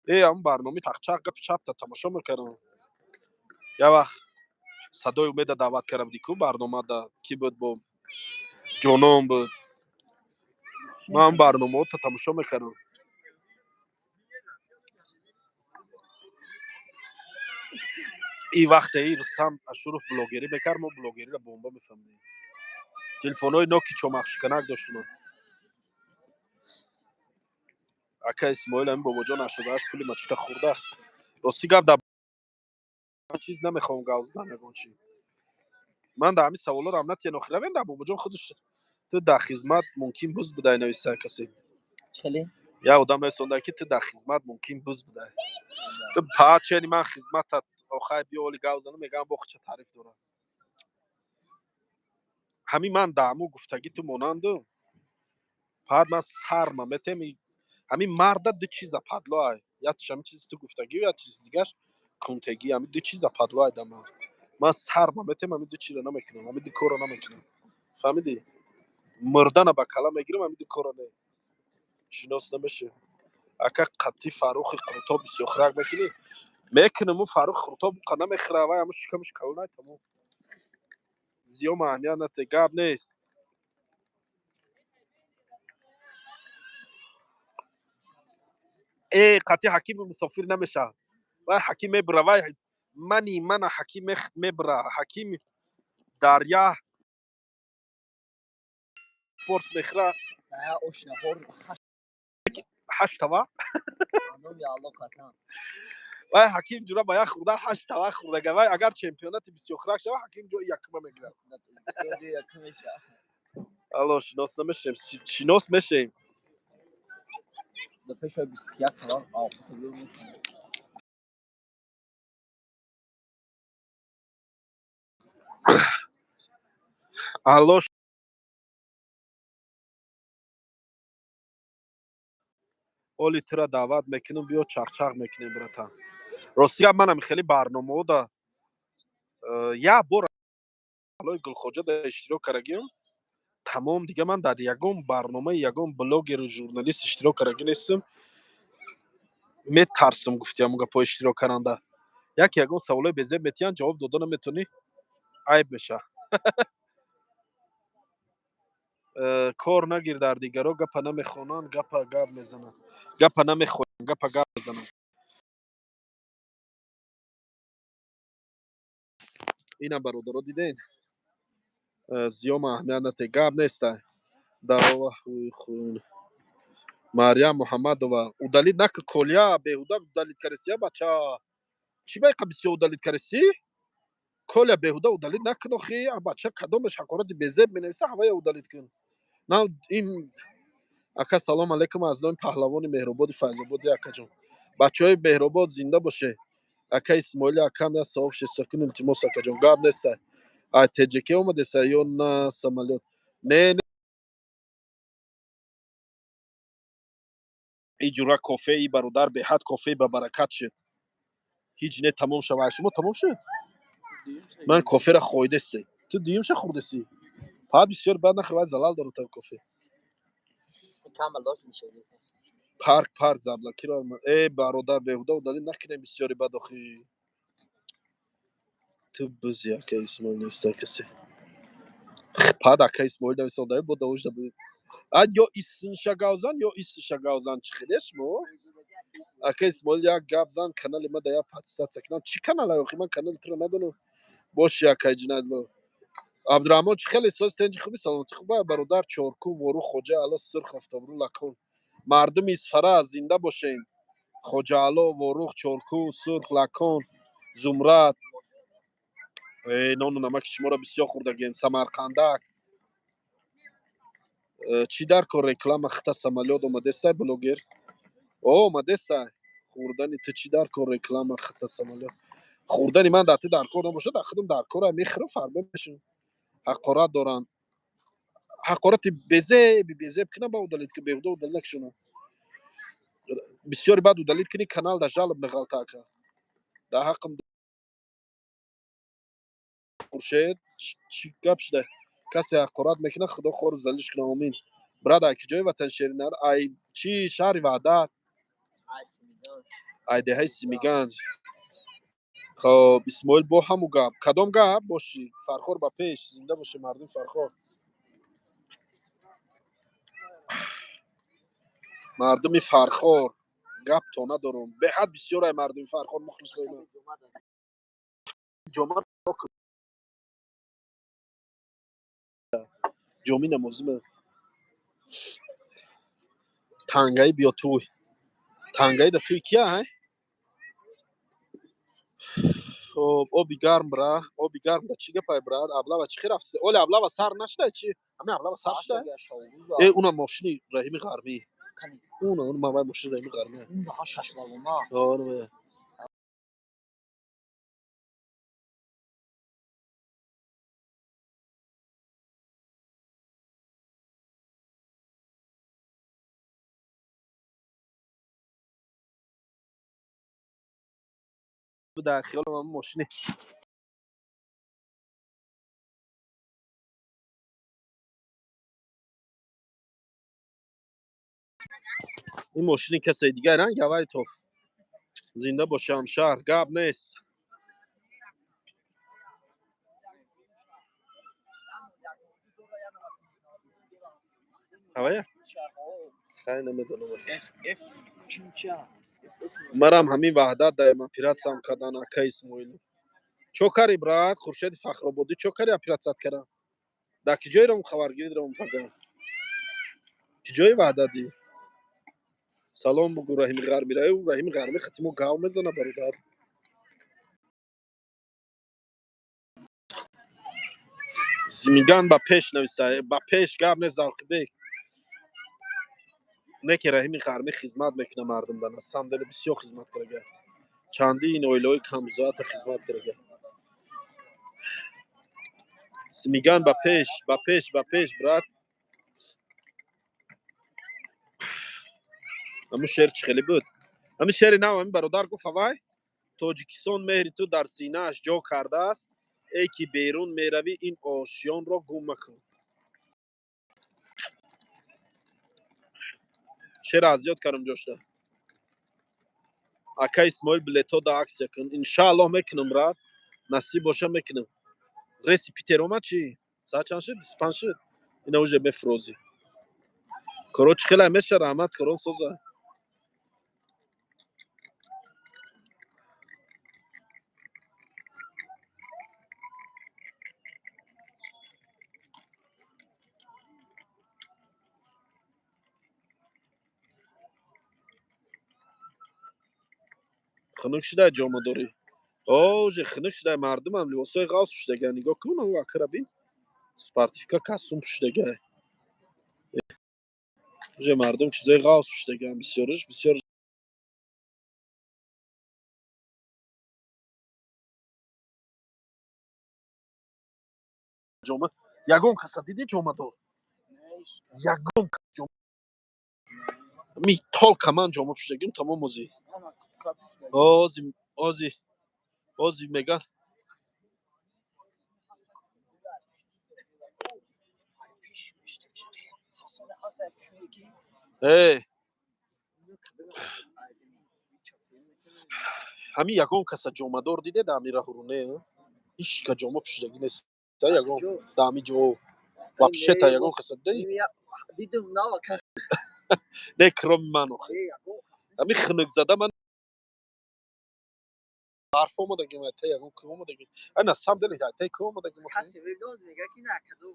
ҳамон барномаи тақчақ гапи чапта тамошо мекардам. Як вақт садои умеда даъват карда будӣ ку барномада, кӣ буд, бо ҷонон буд. Ман ҳамон барномаҳота тамошо мекардам. И вақте и Рустам Ашуров блогерӣ мекард, мо блогериро бомба мефаҳмидем. Телефонҳои ноки чомақшиканак доштем. Ака Исмоил, ҳамин бобоҷон 88 пули мачита хӯрдааст. Рости гап дар чиз намехоҳам гап задан ягон чи. Ман дар ҳамин саволҳоро ҳам натиҳен охир равем дар бобоҷон худаш ту дар хизмат мумкин буз будай нависа касе. Чали? Як одам нависонда ки ту дар хизмат мумкин буз будай. Ту пачени ман хизматат охай биё оли гап занам, мегӯям бо худша таъриф дорам. Ҳамин ман дар ҳамун гуфтагӣ ту монанду паҳат ман сарма метем. Ҳамин марда ду чиза падло ай. Як ҳамин чизи ту гуфтагӣ, як чизи дигаш кунтегӣ. Ҳамин ду чиза падло ай дар ман. Ман сарма метем, ҳамин ду чизро намекунам, ҳамин ду корро намекунам. Фаҳмидӣ? Мурдана ба кала мегирам, ҳамин ду корро не. Шинос намешавем. Ака қатъи Фаррухи Қуртоб бисёрхӯрак мекунӣ? Мекунам, ӯ Фаррух Қуртоб уқа намехӯра, вай ҳамун шикамаш калонай тамом. Зиём аҳамият нате, гап нест. Э, қатъи ҳакими мусофир намешавад. Вай ҳаким мебура, вай мани мана ҳаким мебура, ҳаким дар як порс мехӯра. Ҳашт тава? Вай ҳаким ҷура ба як хӯрдан ҳашт тава хӯрдага. Вай агар чемпионати бисёрхӯрак шава, ҳаким ҷои якума мегирад. Алло, шинос намешавем, шинос мешавем. Алло, оли тура даъват мекунам, биё чақчақ мекунем, братан. Рости гап манам хеле барномаҳода як бор алои Гулхоҷада иштирок кардагиам, тамом. Дига ман дар ягон барномаи ягон блогеру журналист иштирок кардагӣ нестам. Метарсам гуфти ҳамон гапҳо иштирок каранда. Яке ягон саволои безеб метиҳанд, ҷавоб дода наметавонӣ, айб мешавад. Кор нагир дар дигаро, гапа намехонанд, гапа гап мезананд, гапа намехоҳанд, гапа гап мезананд. Ина, бародаро, диден, зиёма аҳамият нате, гап неста. Дарова хун Марьям Муҳаммадова удалить нака. Коля, беҳуда удалить кареси. Бача, чӣ байқа бисёр удалить кареси? Коля, беҳуда удалить накун охи. Бача, кадомеш ҳақорати безеб менависа, ҳавая удалить кун. На ин ака, салом алейкум аз номи паҳлавони Меҳрободи Файзободи. Акаҷон, бачаҳои Меҳробод зинда боше. Ака Исмоили, акам, я савоб шестакун, илтимос. Акаҷон, гап неста. Ай ТҶК омадеса ё на самолёт? Не, иҷура кофеи, бародар, беҳад кофеи ба баракат шуд. Ҳеҷ не, тамом шава. Шумо тамом шуд? Ман кофера хоидесте, ту дуюмша хӯрдеси. Фақат бисёр бад нахӯр, вай залал дорад та кофе. Парк, парк заблокиро. Э, бародар, беҳуда удалить накунем, бисёри бад охи. Ту бузи, ака Исмоил, неста касе. Пад ака Исмоил нависода бо давожда буд. А ё иснша гавзан, ё исша гавзан, чӣ хеле шумо? Ака Исмоил, як гап зан, канали ма да як подписаться кунам. Чӣ канал охи? Ман канали туро надонам. Боши, акай Ҷинадло. Абдураҳмон, чӣ хеле соз, тенҷи, хуби, саломатӣ хуба, бародар? Чорку, Вору, Хоҷа Ало, Сурх, Офтобру, Лакон. Мардуми Исфара зинда бошен. Хоҷа Ало, Ворух, Чорку, Сурх, Лакон, Зумрад. Нону намаки шуморо бисёр хӯрдагем. Самарқандак. Чӣ дар кор реклама хита самолёт омадесай, блогер? О, омадесай. Хӯрдани ту чӣ дар кор реклама хита самолёт? Хӯрдани ман дар ту дар кор набошад, дар худам дар кора, мехӯрам, фарбе мешавам. Ҳақорат доранд. Ҳақорати безеби безеб кунам, ба удалить ки, беҳуда удалить накушонам. Бисёри баъд удалить кунӣ, канал да жалоб меғалта, ака. Дар ҳаққам Хуршед, чӣ гап шуда? Касе ҳақорат мекунад, Худо хору залиш кунад, омин. Брат, ай киҷои ватан шеринар? Ай чӣ шаҳри Ваҳдат? Ай деҳаи Симиганҷ. Хоб, Исмоил, бо ҳаму гап. Кадом гап бошӣ? Фархор ба пеш, зинда боше мардуми Фархор. Мардуми Фархор, гап то надорум. Беҳад бисёр ай мардуми Фархор мухлисои ман. Ҷома ҷоми намозима. Тангаи биё туй. Тангаи да туй кия ай? Хоб, оби гарм, бра, оби гарм да чӣ гапай, брат? Аблава чӣ хел рафт? Оли аблава сар нашудай чӣ? Ҳамин аблава сар шудай? Э, уна мошини Раҳими Ғарбӣ. Уна мавай мошини Раҳими Ғарбӣ. Оре. Дар хиёлам ҳамин мошини ин мошини касе дигар ранг авай тоф. Зинда бошам шаҳр, гап нест. Ҳавая? Хай, намедонам. Марам ҳамин Ваҳдат даем оператсиям кардан, ака Исмоил. Чо кари, брат? Хуршеди Фахрободӣ, чо кари, оператсият кардан? Дар ки ҷое ром хабаргирӣ ром пага? Ки ҷои Ваҳдатӣ? Салом бугӯ Раҳими Ғармира. Э, Раҳими Ғармӣ хати мо гав мезана, бародар. Зимиган ба пеш нависа, ба пеш, гап нест, Завқибек. Не ки Раҳими Ғармӣ хизмат мекунад мардум да, на самом деле бисёр хизмат карда. Чандин оилаҳои камбизоата хизмат карда. Симиган ба пеш, ба пеш, ба пеш, брат. Ҳамун шеър чӣ хеле буд? Ҳамин шеъри нав ҳамин бародар гуфт ҳавай? Тоҷикистон меҳри ту дар синааш ҷо кардааст, эй ки берун меравӣ, ин ошёнро гум макун. Шеър аз ёд кардам ҷошта. Ака Исмоил, билетҳо да аксия кун. Иншааллоҳ мекунам, брат. Насиб боша, мекунам. Рейси Питер омад чӣ? Соат чанд шуд? 25 шуд. Ина уже мефурӯзӣ. Коро чӣ хела меша, раҳмат, корон соза. Хунук шуда ҷомадорӣ. О, уже хунук шуда, мардумам либосҳои ғафз пӯшидага. Нигоҳ кун, он акара бин. Спортивка, костюм пӯшидага. Уже мардум чизои ғафз пӯшидага, бисёриш, бисёр ҷома. Ягон каса дидӣ ҷомадор? Ягон ҷома. Ми толка ман ҷома пӯшидагим, тамом ози. Ози, ози, ози меган. Э, ҳамин ягон каса ҷомадор диде дар ҳамин раҳуру не? Ҳеҷ ка ҷома пӯшидагӣ нест. Ягон дар ҳамин ҷо вообще та ягон каса дидаи? Дидум, нава ка. Не, кроме ман охи. Ҳамин хунук зада ман барф омадагим, айта ягон кӯ омадагим. Ай, на самом деле, айта кӯ омадагим. Касе мебиноз мега ки на кадом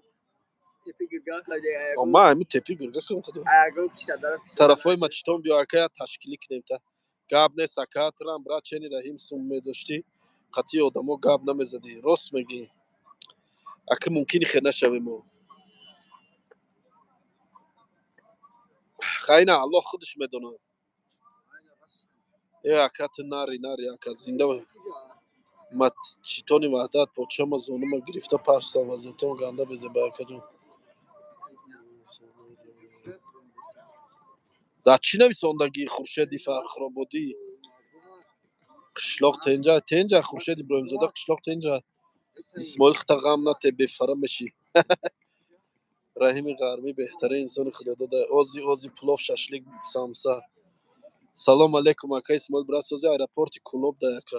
тепи гирга хаде. Ма ҳамин тепи гирга кӯ худо. Ягон кисадара. Тарафҳои мачитон биё, ака, я ташкилӣ кунем та. Гап нест, ака, трам брат, чени Раҳим сум медоштӣ, қатъи одамо гап намезадӣ. Рост мегӣ. Ака, мумкини хе нашавем мо. Хайна, Аллоҳ худаш медонад. Э, ака, ту нари, нари, ака, зинда мачитони Ваҳдат почама зонума гирифта парса вазиятон ганда безеба, акаҷон. Дар чӣ нависондагӣ Хуршеди Фархрободӣ? Қишлоқ тенҷа, тенҷа, Хуршед Иброҳимзода, қишлоқ тенҷа. Исмоил, хита ғам нате, бефара мешӣ. Раҳими Ғармӣ беҳтарин инсони худодода. Ози, ози плов, шашлик, самса. Салом алейкум, ака Исмоил, брат, сози аэропорти Кӯлоб да, ака.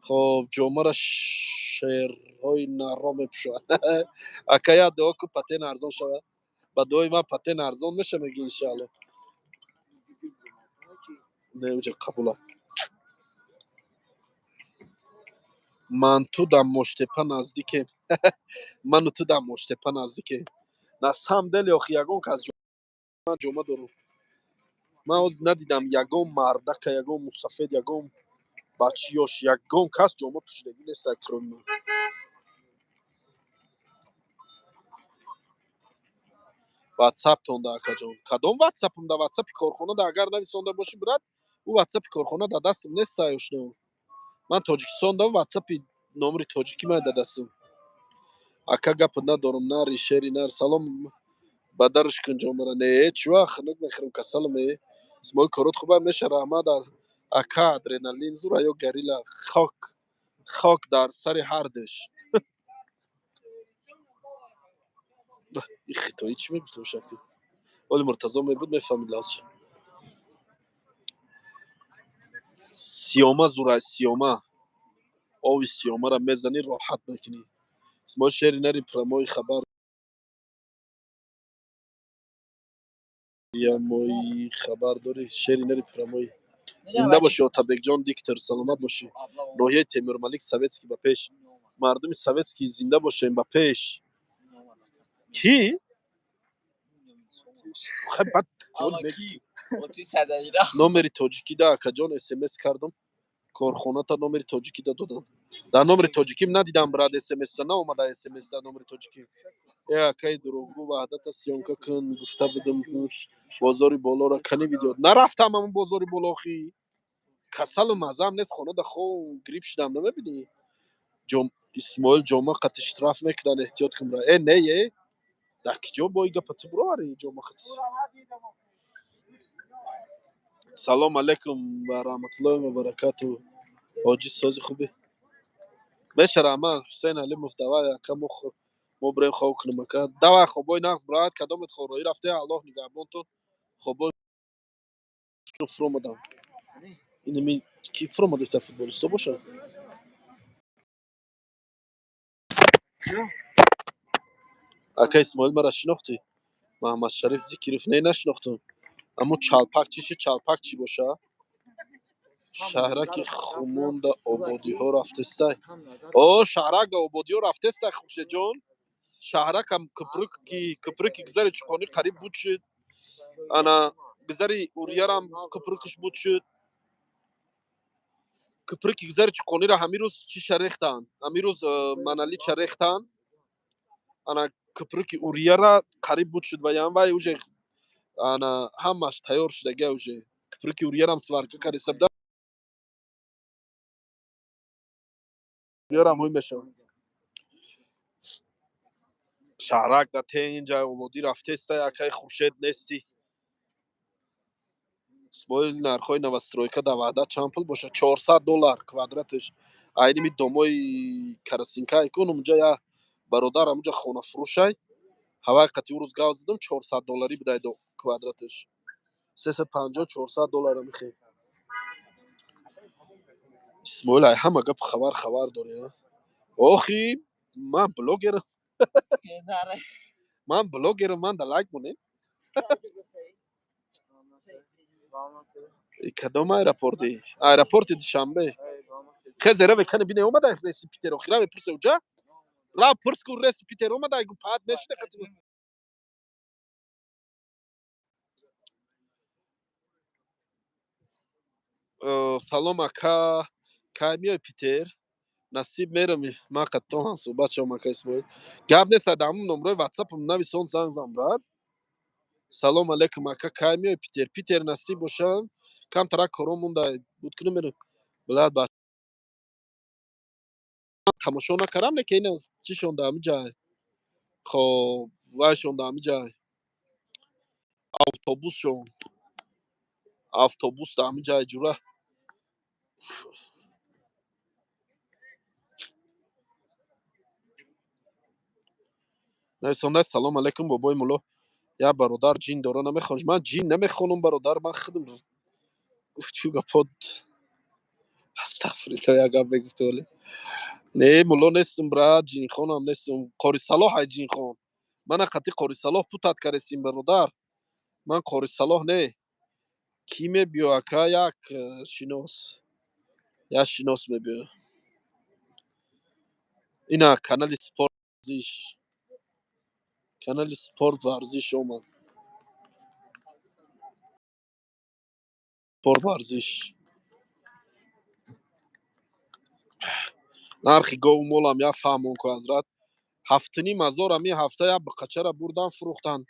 Хоб, ҷомара шерҳои нарро мепӯшанд. Ака, як дуо ку, патен арзон шавад. Ба дуои ман патен арзон меша, меги, иншаалло. Не, уҷа қабула. Ман ту дар Моштепа наздикем. Ману ту дар Моштепа наздикем. На самом деле, охи, ягон кас ман ҷома дорам. Ман ҳозир надидам ягон мардака, ягон мусафед, ягон бачиёш, ягон кас ҷома пӯшидагӣ нест, кроме ман. Ватсаптон да, акаҷон. Кадом ватсапам? Да ватсапи корхона да агар нависонда бошӣ, брат, ӯ ватсапи корхона да дастам нест, ошно. Ман Тоҷикистон дам, ватсапи номери тоҷикӣ ман да дастам. Ака, гапа надорам, нари, шери нар. Салом, ба дарш кун ҷомара. Не, чӣ вақт хунук мехӯрам, касалам. Э, Исмоил, корот хуба меша, раҳмат, ака. Адреналин зура ё горилла? Хок, хок дар сари ҳар душ. И хитоӣ чӣ мегуфтам шакл? Оли Муртазо мебуд, мефаҳмид лазша. Сиёма зура, сиёма. Ови сиёмара мезанӣ, роҳат мекунӣ. Исмоил, шери нари, прямой хабар. Прямой хабар дорӣ, шери нари, прямой. Зинда бошӣ, Отабекҷон диктор, саломат бошӣ. Ноҳияи Темурмалик, Советский ба пеш. Мардуми Советский зинда бошем, ба пеш. Кӣ? Хай, баъд номери тоҷикӣ да, акаҷон, смс кардам. Корхоната номери тоҷикӣ да додам. Дар номери тоҷиким надидам, брат, смс наомада, смс номери тоҷикӣ. Э, акаи дурӯғгӯ, Ваҳдата съёмка кун гуфта будам, бозори болора кани видео. Нарафтам ҳамон бозори боло, охи. Касалу мазаам нест, хонада хов грипп шудам, намебинӣ? Исмоил, ҷома қати штраф мекунанд, эҳтиёт кун, бра. Э, не, е. Дар киҷо бо гапа ту бироварӣ ҷома қати? Салом алейкум ва раҳматуллоҳи ва баракату. Ҳоҷи, сози, хубӣ? Меша, раҳмат, Ҳусейн Алимов, давай, ака, мо бирем хоб кунем, ака. Давай, хобои нағз, брат, кадомет хороӣ рафте, Аллоҳ нигаҳбонтон. Хобои фуромадам. Инами ки фуромадеса, футболисто бошад? Ака Исмоил, мара шинохтӣ? Маҳаммадшариф Зикиров, не, нашинохтум. Аммо чалпак чӣ шид? Чалпак чӣ боша? Шаҳраки Хумонда ободиҳо рафтестай. О, шаҳрак ободиҳо рафтестай, Хуршедҷон. Шаҳракам кӯпруки гузари Чуқонӣ қариб буд шуд. Ана гузари Уриярам кӯпрукаш буд шуд. Кӯпруки гузари Чуқониро ҳамин рӯз чиша рехтанд, ҳамин рӯз маналича рехтанд. Ана кӯпруки Урияра қариб буд шуд, ваям вай уже ана ҳамаш тайёр шудага, уже кӯпруки Уриярам сварка кариса буда, Уриярам ҳуй мешавад. Шаҳрак да тенҷа ободӣ рафтестай, акай Хуршед, нестӣ. Исмоил, нархҳои новостройка дар Ваҳдат чанд пул бошад? $400 квадраташ. Айними домои Карасинкай кун, унҷа я бародар ҳамунҷа хонафурӯшай. Ҳавай қати ӯ рӯз гав задам, $400 будай квадраташ. 350, $400 мехе. Исмоил, ай ҳама гап хабар дорӣ, а? Охи, ман блогерам. Ман блогерам, ман да лайк монем. Кадом аэропорти? Аэропорти Душанбе. Хезе раве кане бине омада реси Питер, охи раве пурсе уҷа? Рав пурс ку, реси Питер омада, гу паат мешине қати. Салом ака, кай миёй Питер? Насиб мерам, ман қаттон ҳамсӯҳбат шавам, ака Исмоил. Гап нест, дар ҳамун номрои ватсапам нависон, занг зан, брат. Салом алейкум, ака, кай миёй Питер? Питер насиб бошам, камтарак коро монда буд кунам, мерам. Блад ба тамошо накардам, лекин ина чишон дар ҳамин ҷай. Хоб, вайшон дар ҳамин ҷай. Автобусшон. Автобус дар ҳамин ҷай ҷура. Нависонда: салом алейкум, бобои мулло. Я бародар ҷин дора, намехонш. Ман ҷин намехонам, бародар, ман худам гуфт чӯ гапот. Астағфирулло, як гап мегуфт вале. Не, мулло нестам, брат, ҷинхонам нестам. Қори Салоҳ ай ҷинхон. Мана қати Қори Салоҳ путат каресим, бародар. Ман Қори Салоҳ не. Кӣ мебиё, ака? Як шинос. Як шинос мебиё. Ина канали спорт варзиш. Канали спорт варзиш омад. Спорт варзиш. Нархи гову молам як фаҳмон ку, ҳазрат. 7500 ҳамин ҳафта як биқачара бурдан фурӯхтан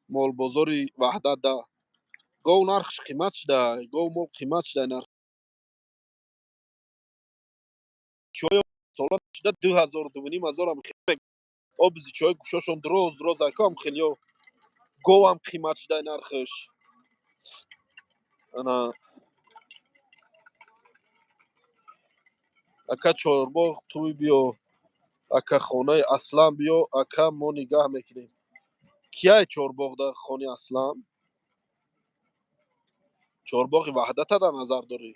молбозори Ваҳдат да. Гов нархш қимат шуда, гов мол қимат шуда, нарх. Чой сола шуда 2000, 2500 ам хеле. Обзи чой гӯшошон дроз дроз акам хеле говам қимат шуда нархш. Ана ака, Чорбоғ туй биё, ака, хонаи Аслам биё, ака, мо нигаҳ мекунем. Кияй Чорбоғда хони Аслам? Чорбоғи Ваҳдата дар назар дорӣ?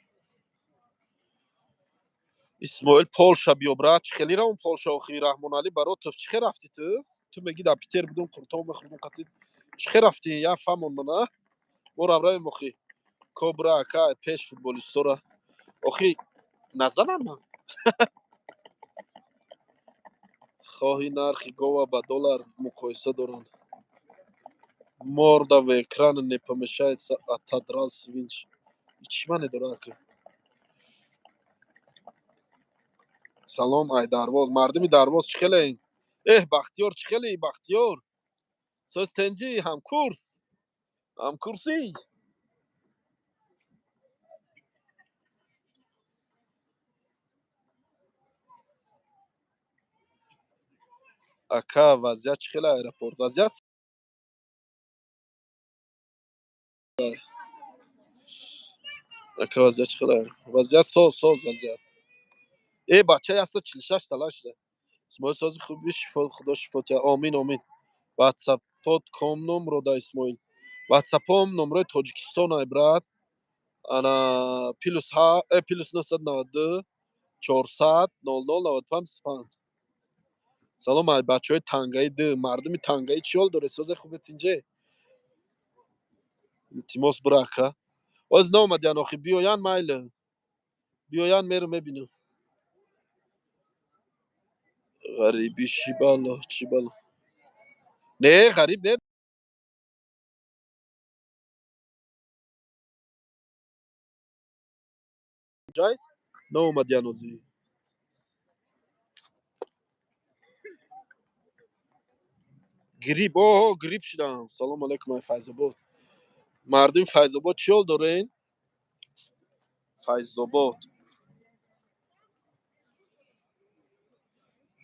Исмоил, Полша биё, брат. Чӣ хеле равон Полша охи? Раҳмоналӣ Баротов, чӣ хел рафтӣ ту? Ту мегӣ дар Питер будум, қуртоб мехӯрдум қатӣ. Чӣ хел рафтӣ? Я фаҳмон мана. Мо рам равем охи. Кобра ака пеш футболистора. Охи назанам ман. Хоҳи нархи гова ба доллар муқоиса доранд. Морда в экран не помещается, отодрал свинч. Чӣ маъне дорад, ака? Салом ай Дарвоз. Мардуми Дарвоз чӣ хелеин? Эҳ, Бахтиёр, чӣ хеле, Бахтиёр? Соз тенҷи, ҳамкурс. Ҳамкурсӣ? Ака, вазъият чӣ хеле аэропорт? Вазъият ака, вазъият чӣ хеле? Вазъият соз, соз вазъият. Э, бача 146 тала шуда. Исмоил, сози хуби, шифо, худо шифо тиҳад. Омин, омин. Ватсапот ком номро да, Исмоил. Ватсапом номрои Тоҷикистон ай, брат. Ана плюс ҳа, плюс 992 400 00 95 25. Салом ай бачаҳои Тангаи д, мардуми Тангаи чӣ ҳол доре? Созе хубет инҷе? Илтимос, бира, ака. Оз наомадиян охи, биёян, майли. Биёян, меру мебинам. Ғарибӣ чӣ бало, чӣ бало? Не, ғариб не. Ҷай наомадиян озӣ. Грипп, оҳо, грипп шудам. Салом алайкум, ай Файзобод. Мардуми Файзобод чӣ ҳол дорен? Файзобод.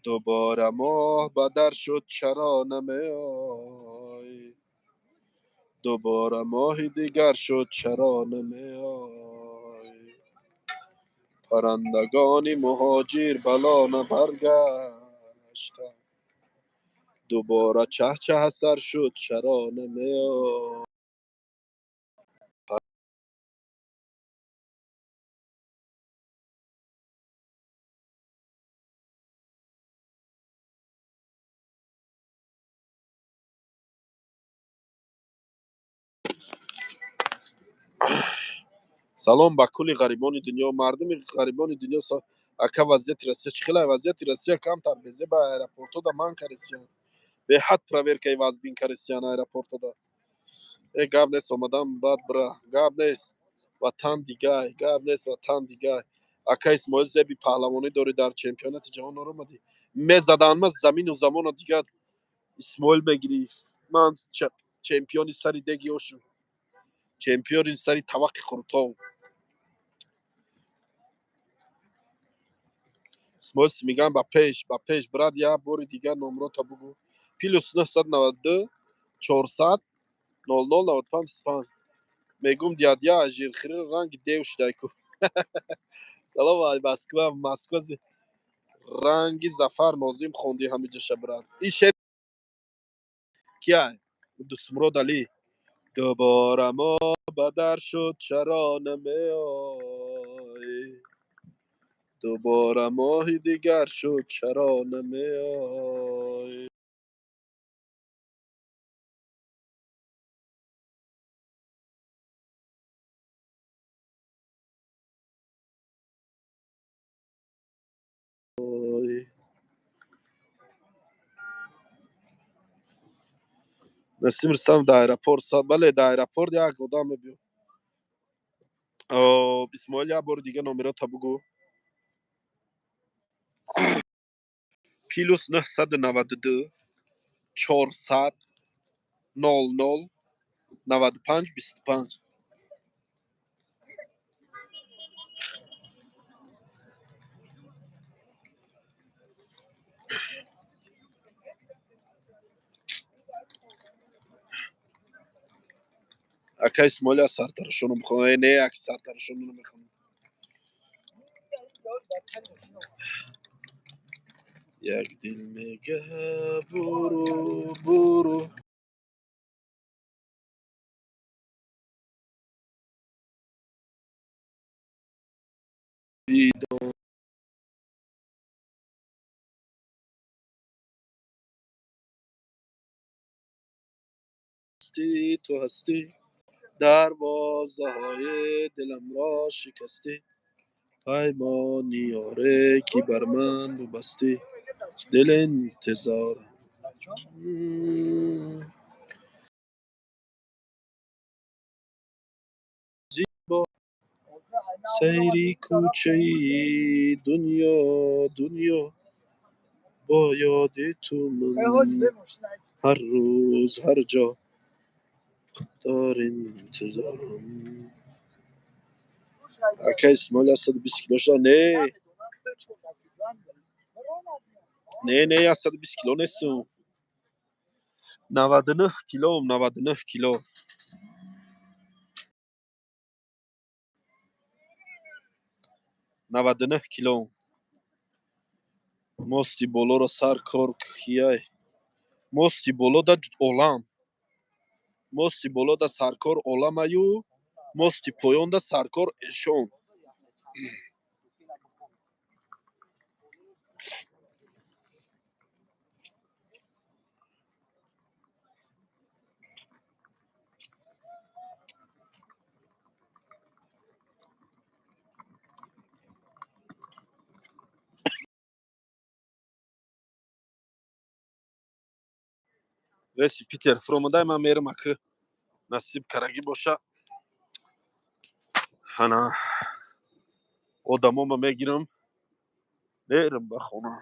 Дубора моҳ бадар шуд, чаро намеоӣ? Дубора моҳи дигар шуд, чаро намеоӣ? Паррандагони муҳоҷир ба лона баргаштанд. Дубора чаҳчаҳа сар шуд, чаро намеоӣ? Салом ба кулли ғарибони дунё, мардуми ғарибони дунё. Ака, вазъияти Россия чӣ хела? Вазъияти Россия камтар безеба, аэропортода ман карисиян. Беҳад проверкаи вазбин карисиян аэропортода. Э, гап нест, омадам, баъд бира. Гап нест. Ватан дигай, гап нест, ватан дигай. Ака Исмоил, зеби паҳлавонӣ дорӣ, дар чемпионати ҷаҳон наромадӣ. Мезаданма замину замоно дигар Исмоил мегирифт. Ман чемпиони сари деги ошу. Чемпиони сари таваққи хуртов. Исмоил мегӯям, ба пеш, ба пеш, брат, як бори дигар номрота бугӯ. +992 400 00 95 25. Мегум, дядя жирхирӣ ранги дев шудай ку. Салом ай Москва, Москва ранги Зафар Нозим хонди ҳамиҷаша, брат. Ин шер кияй? Дустмурод Алӣ. Дубора моҳ бадар шуд, чаро намеоӣ? Дубора моҳи дигар шуд, чаро намеоӣ? Насим Рустам дар аэропорт. Бале, дар аэропорт як одам мебиё. Исмоил, як бори дига номерота бугӯ. +992 400 00 95 25. Ака Исмоил, аз сартарошоно бихонам. Э, не, як сартарошоно намехонам. Як дил мега буру буру бидон ту ҳастӣ, дарвозаҳои диламро шикастӣ, паймони ёре ки бар ман бубастӣ, дил интизор. Зебо сайри кӯчаи дунё, дунё, бо ёди ту ман ҳар рӯз, ҳар ҷо дар интизорам. Ака Исмоил, 120 кило шуда? Не, не, не, 120 кило нестум. 99 килоам, 99 кило. 99 кило. Мости болоро сар кор кияй? Мости боло да олам. Мости боло да саркор оламаю, мости поён да саркор эшон. Рейси Питер фуромадай, ман мерам, аки насиб карагӣ боша. Ҳана одамома мегирам, мерам ба хона.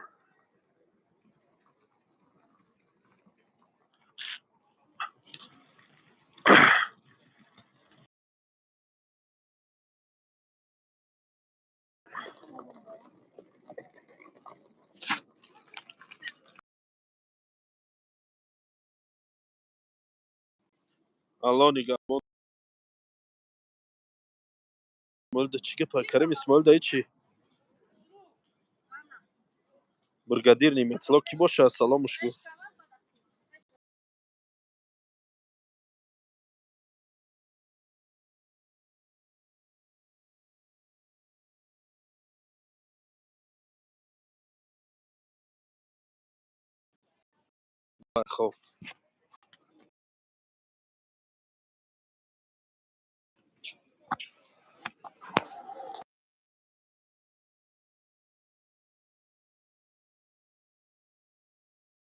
Алло нигаҳбон. Исмоил чӣ гапа? Карим Исмоил да чӣ? Бригадир Неъматулло кӣ боша? Саломуш гӯ. Хоб.